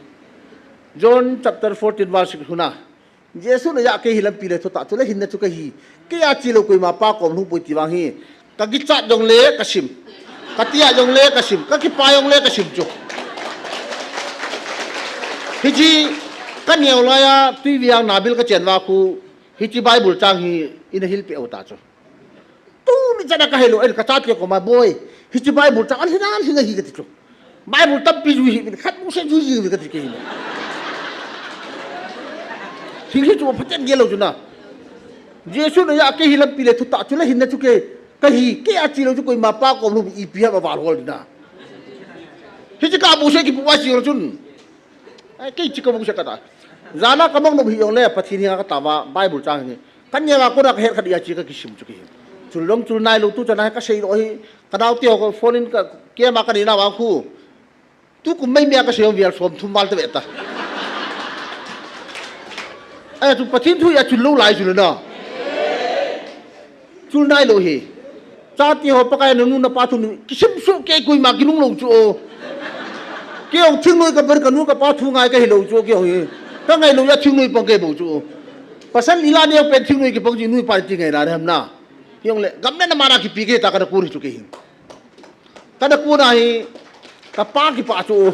John chapter fourteen verse six huna. Jesu na ya kei hi lampi le thutah chu le hinna chu ka hi. Kei a chi lou koima pa kom lhung poi ti vang hi. Ka kichat jong le ka sim. Ka tia jong le ka sim. Ka kipa jong le ka sim chu. Hichi ka neo lai a tui viang na bil ka chen va khu. Hichi Bible chang hi in a hil pe o ta chu. Tu ni chana ka helou, en ka chat ke ko ma boy. Hichi Bible chang an hina an hina hi ka ti chu. Bible tampi jui hi, min khat mu se jui jing ka ti ke hi. Thil hi chu phaten gel lou chu na. Jesu na ya kei hi lampi le thutah chu le hinna chu kei. Ka hi, kei a chi lou chu koima pa kom lhung ipi ham a val hol na. Hichi ka bu se ki pu wa chi lou chun. Ai, kei chi ka bu se ka ta. Jana ka mang nom hi jong le, Pathen hi ka ta va, Bible chang hi. Ka nia va ko na ka het khat ya chi ka kisim chu ki hi. Chul long chul nai lou tu chana ka sei lou hi. Ka dau ti ho ka phone in ka, ke ma ka ni na va khu. Tu kum mai mia ka sei vial som thum val ta ve ta. Ai, tu Pathen thu ya chul lou lai chu na. Chul nai lou hi. Chate ho Pakai na nu na pa thu ni kisim su ke koima ki lung lou chu o. Ke ong thingnoi ka ber ka nu ka pa thu ngai ka hi lou chu ke ong hi. Ka ngai lou ya thingnoi pang ke bo chu o. Pasal ila ne pen thingnoi ki pang ji nui pa ti ngai na ham na. Hijongle, gam le nam a kipe kei ta kana kon hi chu kei hin. Kana kon a hi, kapa kipah chu.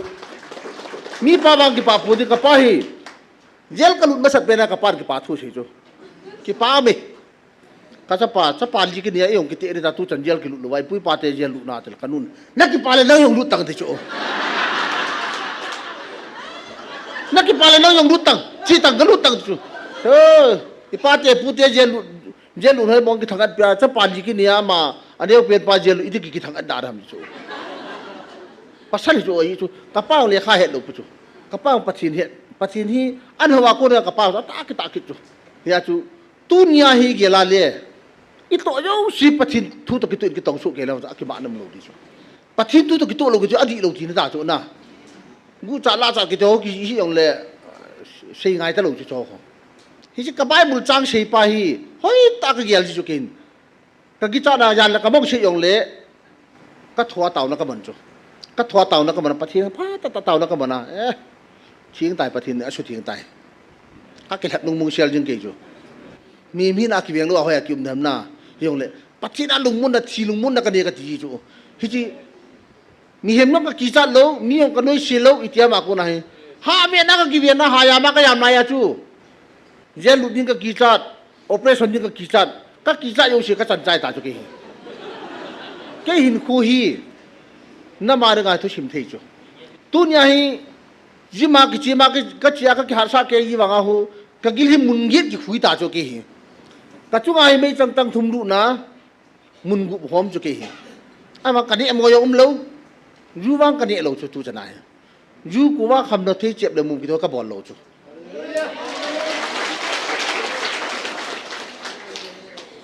Mipa vang kipah pon tin kapa hi. Jail kalut masat pen a kapa kipah thu sei chu. Kipah me. Kachapa, chapa li kini a jong kiti ri ta tu chan jail kilut lou vai, pu ipa te jail lut na tel kanun. Na kipah le nang jong lut tang ti chu. Na kipah le nang jong lut tang, chi tang kalut tang chu. He, ipa te pu te jail lut, jail lut hoi mong kithang at pia, chapa li kini a ma, aneo pen pa jail lut, iti ki kithang at da ram chu. Pasal hi chu oi chu, kapa le kha het lou pu chu. Kapa Pathen het, Pathen hi, an hawa ko na kapa, ta ki ta ki chu. Hia chu, Tunia hi gel a le. Itoh jouse Pathen thu toh kitoh in kitong soh kei lou, akimah nom lou di chu. Pathen thu toh kitoh lou kei chu adih lou tina ta chu na. Gucha lacha kitoh kihi jongle, sei ngai ta lou chu chu ho. Hiche ka Bible chang sei pa hi, hoitah kagel ji chu ken. Ka kichat na jan le kamong sei jongle, Ka thua tauna kaman chu. Ka thua tauna kaman, Pathen phatah tah tauna kaman a. Eh, theng tai Pathen, asutheng tai. Ka kilhat nung mong sel jing kei chu. Mi, mi na kiveng lou a hoi a kium dem na. Hijongle, Pathen a lungmonna, thi lungmonna kanei kati chu. Hiche, mihem jong kakichat lou, mi jong kanoise lou, itia ma kona hi. Hahvena kakiven na, hahjam a kajam lai a chu. Jail lut ding kakichat, operation ding kakichat, kakichat jouse kachan chai ta chu kei hi. Kei hinkho hi, nama dinga thusim thei chu. Tunia hi, gym a kiche ma ki, kache a kakihatsah kei ji vang a hu, kagil hi mun get kikhui ta chu kei hi. Kachunga hi meichang tang thum lut na, Mun gup hom chu kei hi. Ama kaneh mo jong um lou. Ju vang kaneh lou chu tu chana hi. Ju kuva kham na thei chep le mum kitoh kabol lou chu.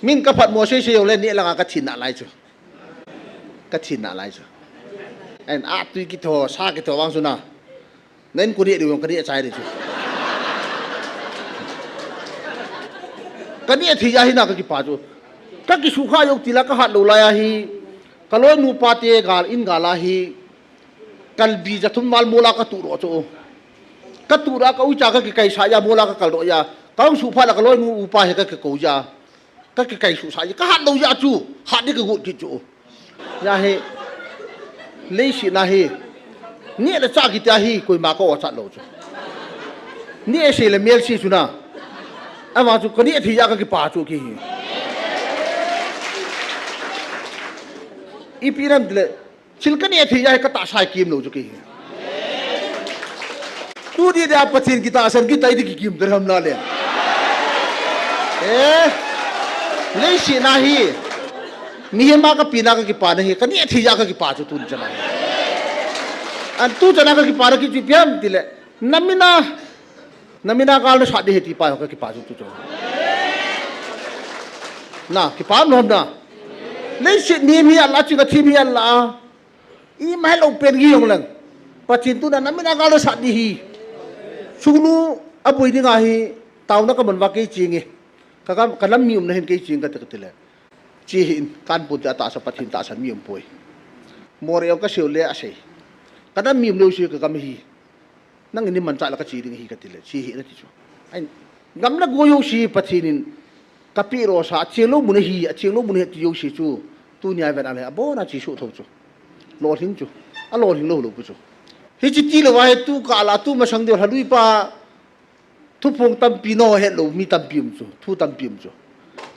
Min kaphat mo sei sei jongle neh langa kathin nalai chu. Kathin nalai chu. An a tui kitoh, sa kitoh vang chu na. Nen kuni diu kaneh chai di chu. Kaneh thei ja hi na kakipah chu. Kakisukha jou tila kahat lou lai a hi. Kaloinu pate gal in gal a hi. Kalbi ja thum val mola katuh doh chu. Katuh doh a kauicha kakikaisah ja mola kakal doh ja. Kahung suh phat la kaloinu upa hi kakikou ja. Kakikai suhsah ji, kahat lou ja chu, hat di kagot kit chu. Ja hi, leiset na hi, neh le chah kiti a hi, koima ka-o chat lou chu. Neh sei le melse chu na. Ama chu kaneh thei ja kakipah chu kei hi. Ipi nam tile, Thil kaneh thei ja hi katahsa hi kim lou chu kei hi. Tuni dia Pathen kitahsan kit tai ti kikim te ham na le. Eh, leiset na hi. Mihem a kapina kakipana hi. Kaneh thei ja kakipah chu tun chana hi. An tu chana kakipana kiti ipi ham tile. Namin a Namin a gal nasat di hi ti pa ho kakipah chu tu chu. Na, kipah nom na. Leiset mihem hi ala chu kathim hi ala. Ima helou pen hi jong leng. Pathen tuna namin a gal nasat di hi. Sungnu aboi dinga hi tauna kaman uva kei ching e. Ka, ka, kanam mi umna hin kei ching kati kati le. Chi hin, kanpun te atahsa Pathen tahsan mi umpoi. Moreh jong kasei u le asei. Kanam mi um leu si kagam hi. Nangin nei manchah le kache ding ahi kati le, che hih in ati chu. Ahin, gam le go jouse Pathen in kapeh rosa, acheng lou mun ahi, acheng lou mun ahi ati jouse chu, tunia vet a le, abon a che suh thou chu. Lolhing chu. Alolhing lou lou pu chu. Hiche tilou a hi tu kah la, tu masang deu lhalui pa, thuphong tampi nahet lou, mi tampi um chu, thu tampi um chu.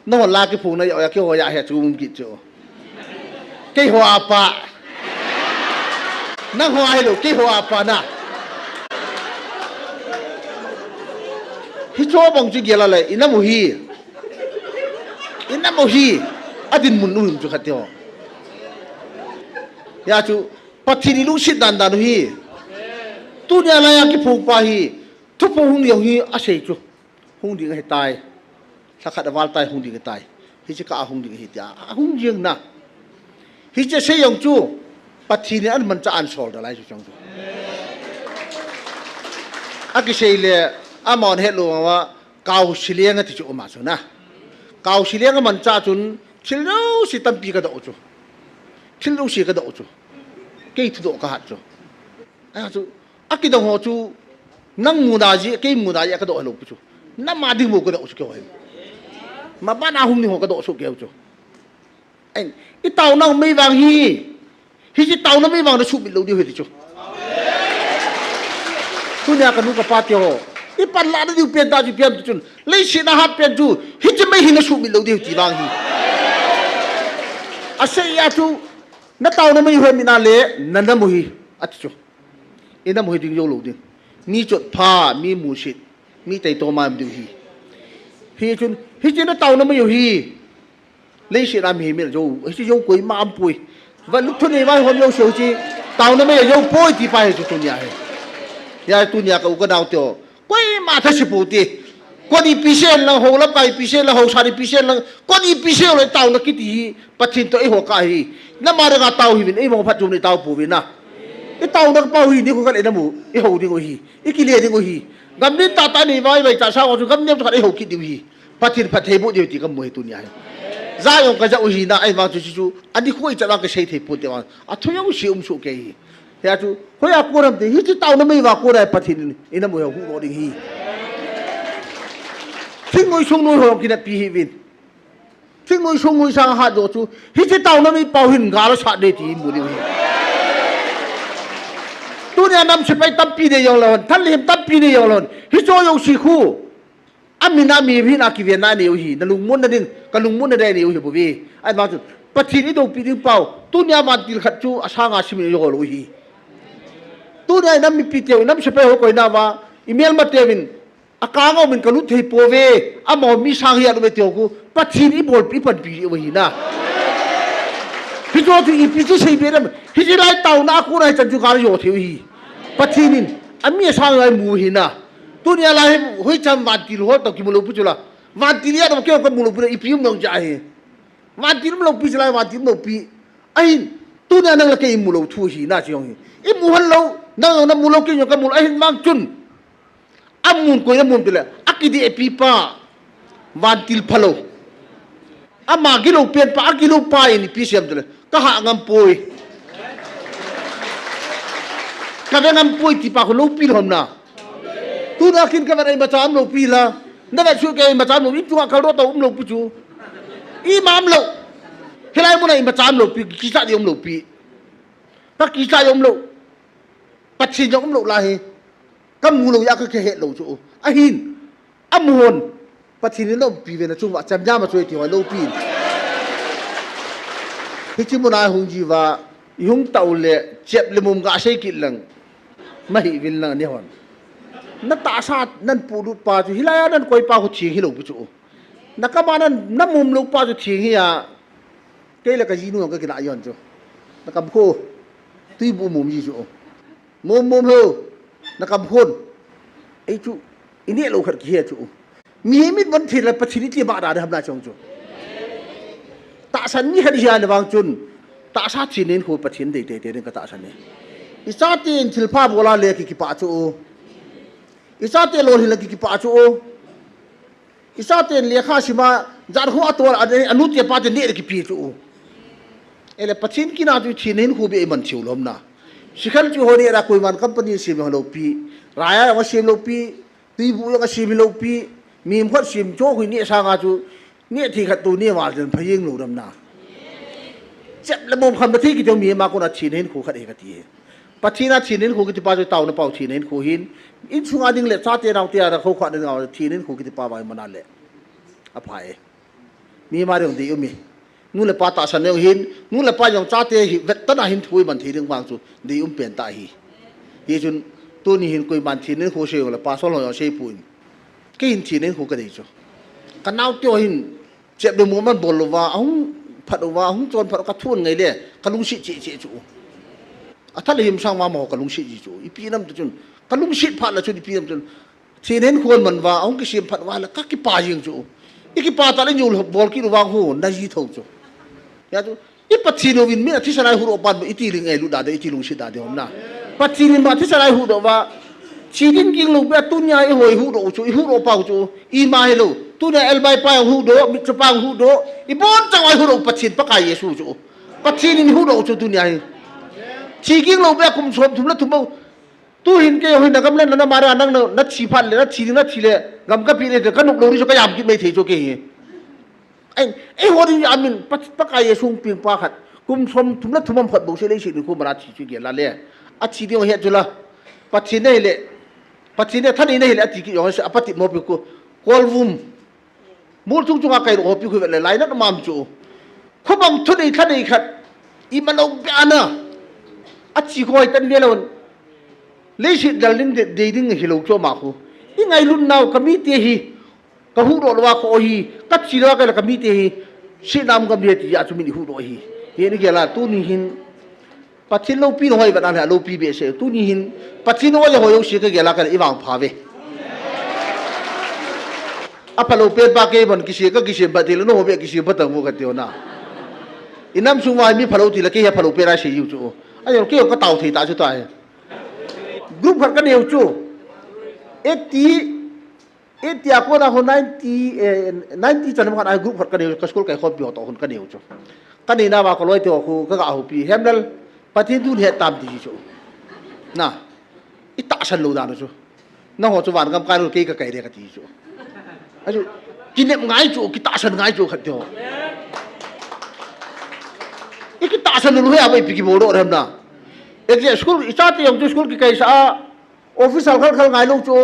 Nahon la kiphong na jao ja, keiho ja hi chu um kit chu. Keiho a pa. Nangho a hilou, keiho a pa na. Hicho bang chu gel a le, inam u hi. Inam u hi. Adinmun u hin chu khat ti ho. Hia chu, Pathen ilungset dan dan u hi. Tunia laiya kiphong pa hi. Thuphong hung jong hi asei chu. Hung ding ahitai. Lhakhat aval tai hung ding ahitai. Hiche kah a hung ding ahi tia. Ahung jeng na. Hiche sei jong chu. Pathen in amanchah a asol da lai chu chang chu. Akisei le amahon hetlou a kaosi leng ati chu ama chu na. Kaosi leng amanchah chun thil jouse tampi kadoh chu. Thil jouse kadoh chu. Kei thudoh kahat chu. Achu, akidong ho chu, nang muda jeh, kei muda jeh, kadoh lou pu chu. Nama ding bou kadoh chu keiho hin. Maban a hung ding ho kadoh chu keiho chu. Ahin, i taona mei vang hi. Hiche taona mei vang na sumil lou diu hi ti chu. Tunia ka nu ka pa te ho, i panlah na diu pen ta chu pian tu chun, leiset a hat pen chu, hiche mei hi na sumil lou diu ti vang hi. Asei a chu, na taona mei ho mina le, na nam u hi, ati chu. I nam u hi ding jou lou ding. Mi chotpha, mi musit, mi taito ma em diu hi. Hichun, hiche na taona mei u hi. Leiset a mihem in ajou, hiche jou koima aum poi. Valut thu nei vaihom jouse hiche taona mei a jou poi ti pa hi chu tunia hi. Hia tunia ka u ka nao te ho, koima thase pou te. Kon ipi sei lang, hou lamkai ipi sei lang, hou san ipi sei lang, kon ipi sei lang, taona kiti hi Pathen toh eiho kah hi. Nama dinga tao hiuvin, eima phatchomna i tao pouvin a. I taona pau hi nikho khat le i nam u i hou ding u hi. I kile ding u hi. Gam len tahtah nei vaivai cha sa ho chu gam nem chu khat ei hou kit diu hi. Pathen phatthei boh diu ti ka mu hi tunia hi. Ja jong ka ja u hi na, ahivang chu chu, chu, ani khoi cha vang ka sei thei pon te vang. A thu jouse um soh kei hi. Hia chu, hoiya kon ham ti, hiche taona mei vang kon a Pathen in i nam u hi huhdoh ding hi. Thingnoi sungnoi ho kineppi hiuvin. Thingnoi sungnoi sang hat jo chu, hiche taona mei pau hin gal asat ding ti i mu diu hi. Tunia nam sepai tampi nei jong lou hon, thal le him tampi nei jong lou hon. Hiche jouse khu. Amin a mi hin a kiven na nei u hi, na lungmonna ding, ka lungmonna ding nei u hi bou ve. Ahivang chu, Pathen i doupi ding pau, tunia vantil khat chu asanga sim in i jo lou hi. Tunia i nam mipi teu, i nam sepai ho koina uva, i melma teuvin, akang a um in ka lut thei pouve, amaho mi sang hi a um e tiu khu, Pathen i bolpi i panpi diu ahi na. Hiche chu ipi chu sei be nam, hiche lai taona a kon a hichan chu gal jo thei u hi. Pathen in, ami asang a imu u hi na. Tunia lai hi, hoicham vantil hol toh kimu lou pi chu la. Vantil a dong kei ka mu lou pi la, ipi um nang ja hi. Vantil um lou pi chu la, vantil um lou pi. Ahin, tunia nang le kei i mu lou thu hi na chu jong hi. I mu hon lou, nang jong na mu lou, kei jong ka mu lou, ahivang chun. Amun koi amun pi le, akidehpi pa, vantil phalou. Ama gilou pen pa, agilou pa in ipi sei ham tile, ka hah ngam poi. Ka ve ngam poi ti pa khu loupi lou ham na. Tuna kin ka vet a imacha um lou pi la. Na vet suh kei imacha um lou, in chunga kal ro ta um lou pi chu. Ima um lou. Hilai mun a imacha um lou pi, kicha di um lou pi. Ka kicha di um lou. Pathen jong um lou lai hi. Ka mu lou a ka kihet lou chu. Ahin. Amu hon. Pathen in na umpi ve na chung uva, cham jam a choi ti hoi loupi. Hiche mun a hung ji uva, i hung tao le, chep le mum ga sei kit lang. Mahi vil lang ni hon. Na tahsa nan pulut pa chu, hilai a nan koi pa khu theng hilou pi chu. Na kam a nan, na mum lou pa chu theng hi a. Kei le ka jinu ka kina yon chu. Na kam khu. Tui bu mum ji chu. Mum, mum ho, na kam khun. Ei chu, i neh lou khat kihe chu. Mihem in von thil la Pathen in ti ma da ham na chong chu. Tahsan mi khat hi a le vang chun. Tahsa thina in khu Pathen dei tei tei ding ka tahsan e. I chate in thil pha bol a le ki kipah chu. I chate lolhin la ki kipah chu. I chaten lekha sim a, jan khu a tol a, a nu te pa te neh le kipe chu. Ele Pathen kina chu thina hinkho beh i man thei u lou ham na. Sikhal chu ho neh a koiman company sem lou pi. Raya jong a sem lou pi. Tuibu jong a sem lou pi. Mihem khat sem chu khu neh sanga chu. Neh thei khat tu neh val jan pha jeng lou ham na. Chep le mom kham na thei kiti mi ma kona thina hinkho khat hi kati hi. Pathen a thina hinkho kiti pa chu taona pau thina hinkho hin. Insunga ding le chate naote a ra kho kha ding a thina hinkho kiti pa vang i man a le. Apha e. Mi ma ding dei um e. Nu le pa tahsan jong hin, nu le pa jong chate hi vet tah a hin thu i man thei ding vang chu dei um pen tah hi. Hichun tuni hin koiman thina hinkho sei jong le pastor ho jong sei pon. Kei hin thina hinkho ka dei chu. Ka naote ho hin Chep le mom aman bol lou va, ahung phat lou va, ahung chon phat lou ka thun ngai le, ka lungset cheh cheh chu. A thal him sang va mo ka lungset ji chu. Ipi nam tu chun. Ka lungset phat la chun ipi nam chun. Thina hinkho man va, ahung kisem phat va la ka kipah jeng chu. I kipah ta le nyu bol kit lou va khu, na ji tho chu. Ya chu. I Pathen uvin mi a thisan a i huhdoh pan, i ti ling ei lut da de, i ti lungset da de hom na. Pathen in ma thisan a i huhdoh va. Thi ding ging lou beh a tunia i hoi huhdoh u chu, i huhdoh pau chu. I ma hilou. Tunia elbai pa huhdoh, mitcho pa huhdoh. I bon chang a i huhdoh Pathen Pakai Jesu chu. Pathen in huhdoh u chu tunia hi. Thi ging lou beh a kum som thum le thum bou. Tu hin kei hin na gam le na, na mara nang na, na thi phat le, na thi ding na thi le. Gam ka pi le, ka nup lou ni chu ka jam kit mai thei chu kei hi. Ei, eiho ding amin, Pakai Jesu hung peng pa khat, kum som thum le thum ham khat bou seh leiset nikho mana thi chu igel a le. Athi ding ahi chu la. Pathen ahile, Pathen athaneina ahile ati kit jong, apatep mo pi ko, kolvum. Mol chung chunga kai ro ho pi khu vet le lainat mam chu. Khobang thunei thanei khat, imalou beh a na. Athi khoi tan ve lou. Leiset dal ding dei ding hilou chu ama khu. Ingailut nau kamite hi. Kahuhdoh louva kho hi, kathi louva kahi le kamite hi, sih nam gam le ti a chu min ihuhdoh hi. Hini gel a tuni hin, Pathen loupina ho ivet a le aloupi behseh, tuni hin, Pathen ho jouse kagel a kale ivangpha ve. Aphalou pen pa kei bon kisem, kakisem phat thei le, nangho beh kisem phat tang vo kati ho na. Inam sung uva mi phalou ti le kei hi aphalou pen a sei u chu. Ajong kei jong katao thei ta chu ta hi. Group khat kanei u chu. Eighty, eighty a kona ho ninety, eh, ninety chan khat a group khat kanei u, ka school kaikhompi ho toh hon kanei u chu. Kanei nauva kaloi te ho khu kaga houpi, Hemlal, Pathen thu nahet tam ti chu. Na, itahsan lou dan u chu. Nangho chu van gam kai lou, kei kakai de kati chu. Achu, kinep ngai chu, kitahsan ngai chu khat te ho. Ikitahsan lou hi a ba ipi kibol doh dem na. Exam school, ichate jong chu school kikaisah a, officer khal khal ngailou chu,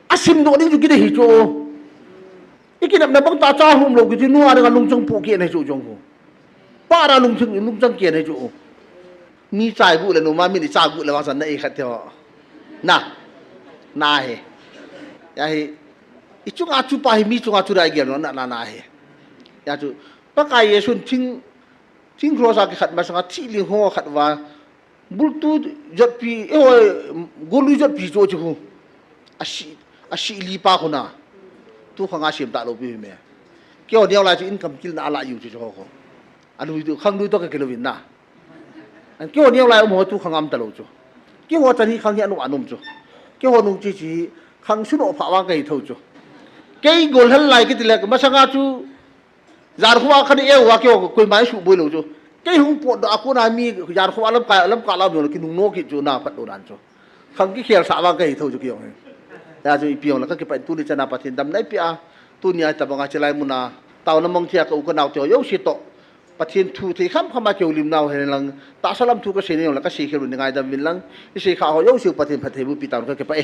asimdoh ding chu kidei hi chu. Ikinepna bang tah cha hum lou kiti nu a dinga lungchang pohkeh ahi chu jong khu. Pa a lungchang, lungchang keh ahi chu. Mi chai gu le nu ma min icha gu le vang san na e khat te ho. Na. Na hi. Hia hi. Ichunga chu pa hi mi chunga chu dai gel no na na na hi. Hia chu. Pakai Jesun thing, thing cross a kikhat masanga thilhing ho khat uva. Bultu jotpi, eiho, golui jotpi chu chu khu. Asi, asi li pa khu na. Tu khanga sem talou pi hi me. Keiho neo lai chu in kam kil na ala yu chu chu ho khu. Alui tu khang lui to ka kilouvin na. An keiho neo lai um ho tu khang am talou chu. Keiho chan hi khang hi anu anum chu. Keiho nung chi chi khang suno pha vang kahi thou chu. Kei gol hal lai kiti le masanga chu Jan khovah khan i eu a keiho koima isuhboi lou chu. Kei hung potdoh a kona mi Jan khovah lamkai, lamkai lam jong le kinung no kit chu na phatdoh dan chu. Khang kikhel sah vang kahi thou chu keiho. Hia chu ipi jong le kakipah in tuni chana Pathen damna eipeh a. Tunia hitabanga chilai muna taona mang thei a ka u ka nao te ho jouse toh. Pathen thu thei kham kham a kihoulim nau hen lang. Tahsa lam thu kasei na jong le kasei khel u ni ngaidam uvin lang. Isei kha ho jouse u Pathen phattheiboh pi tauvin kakipah e.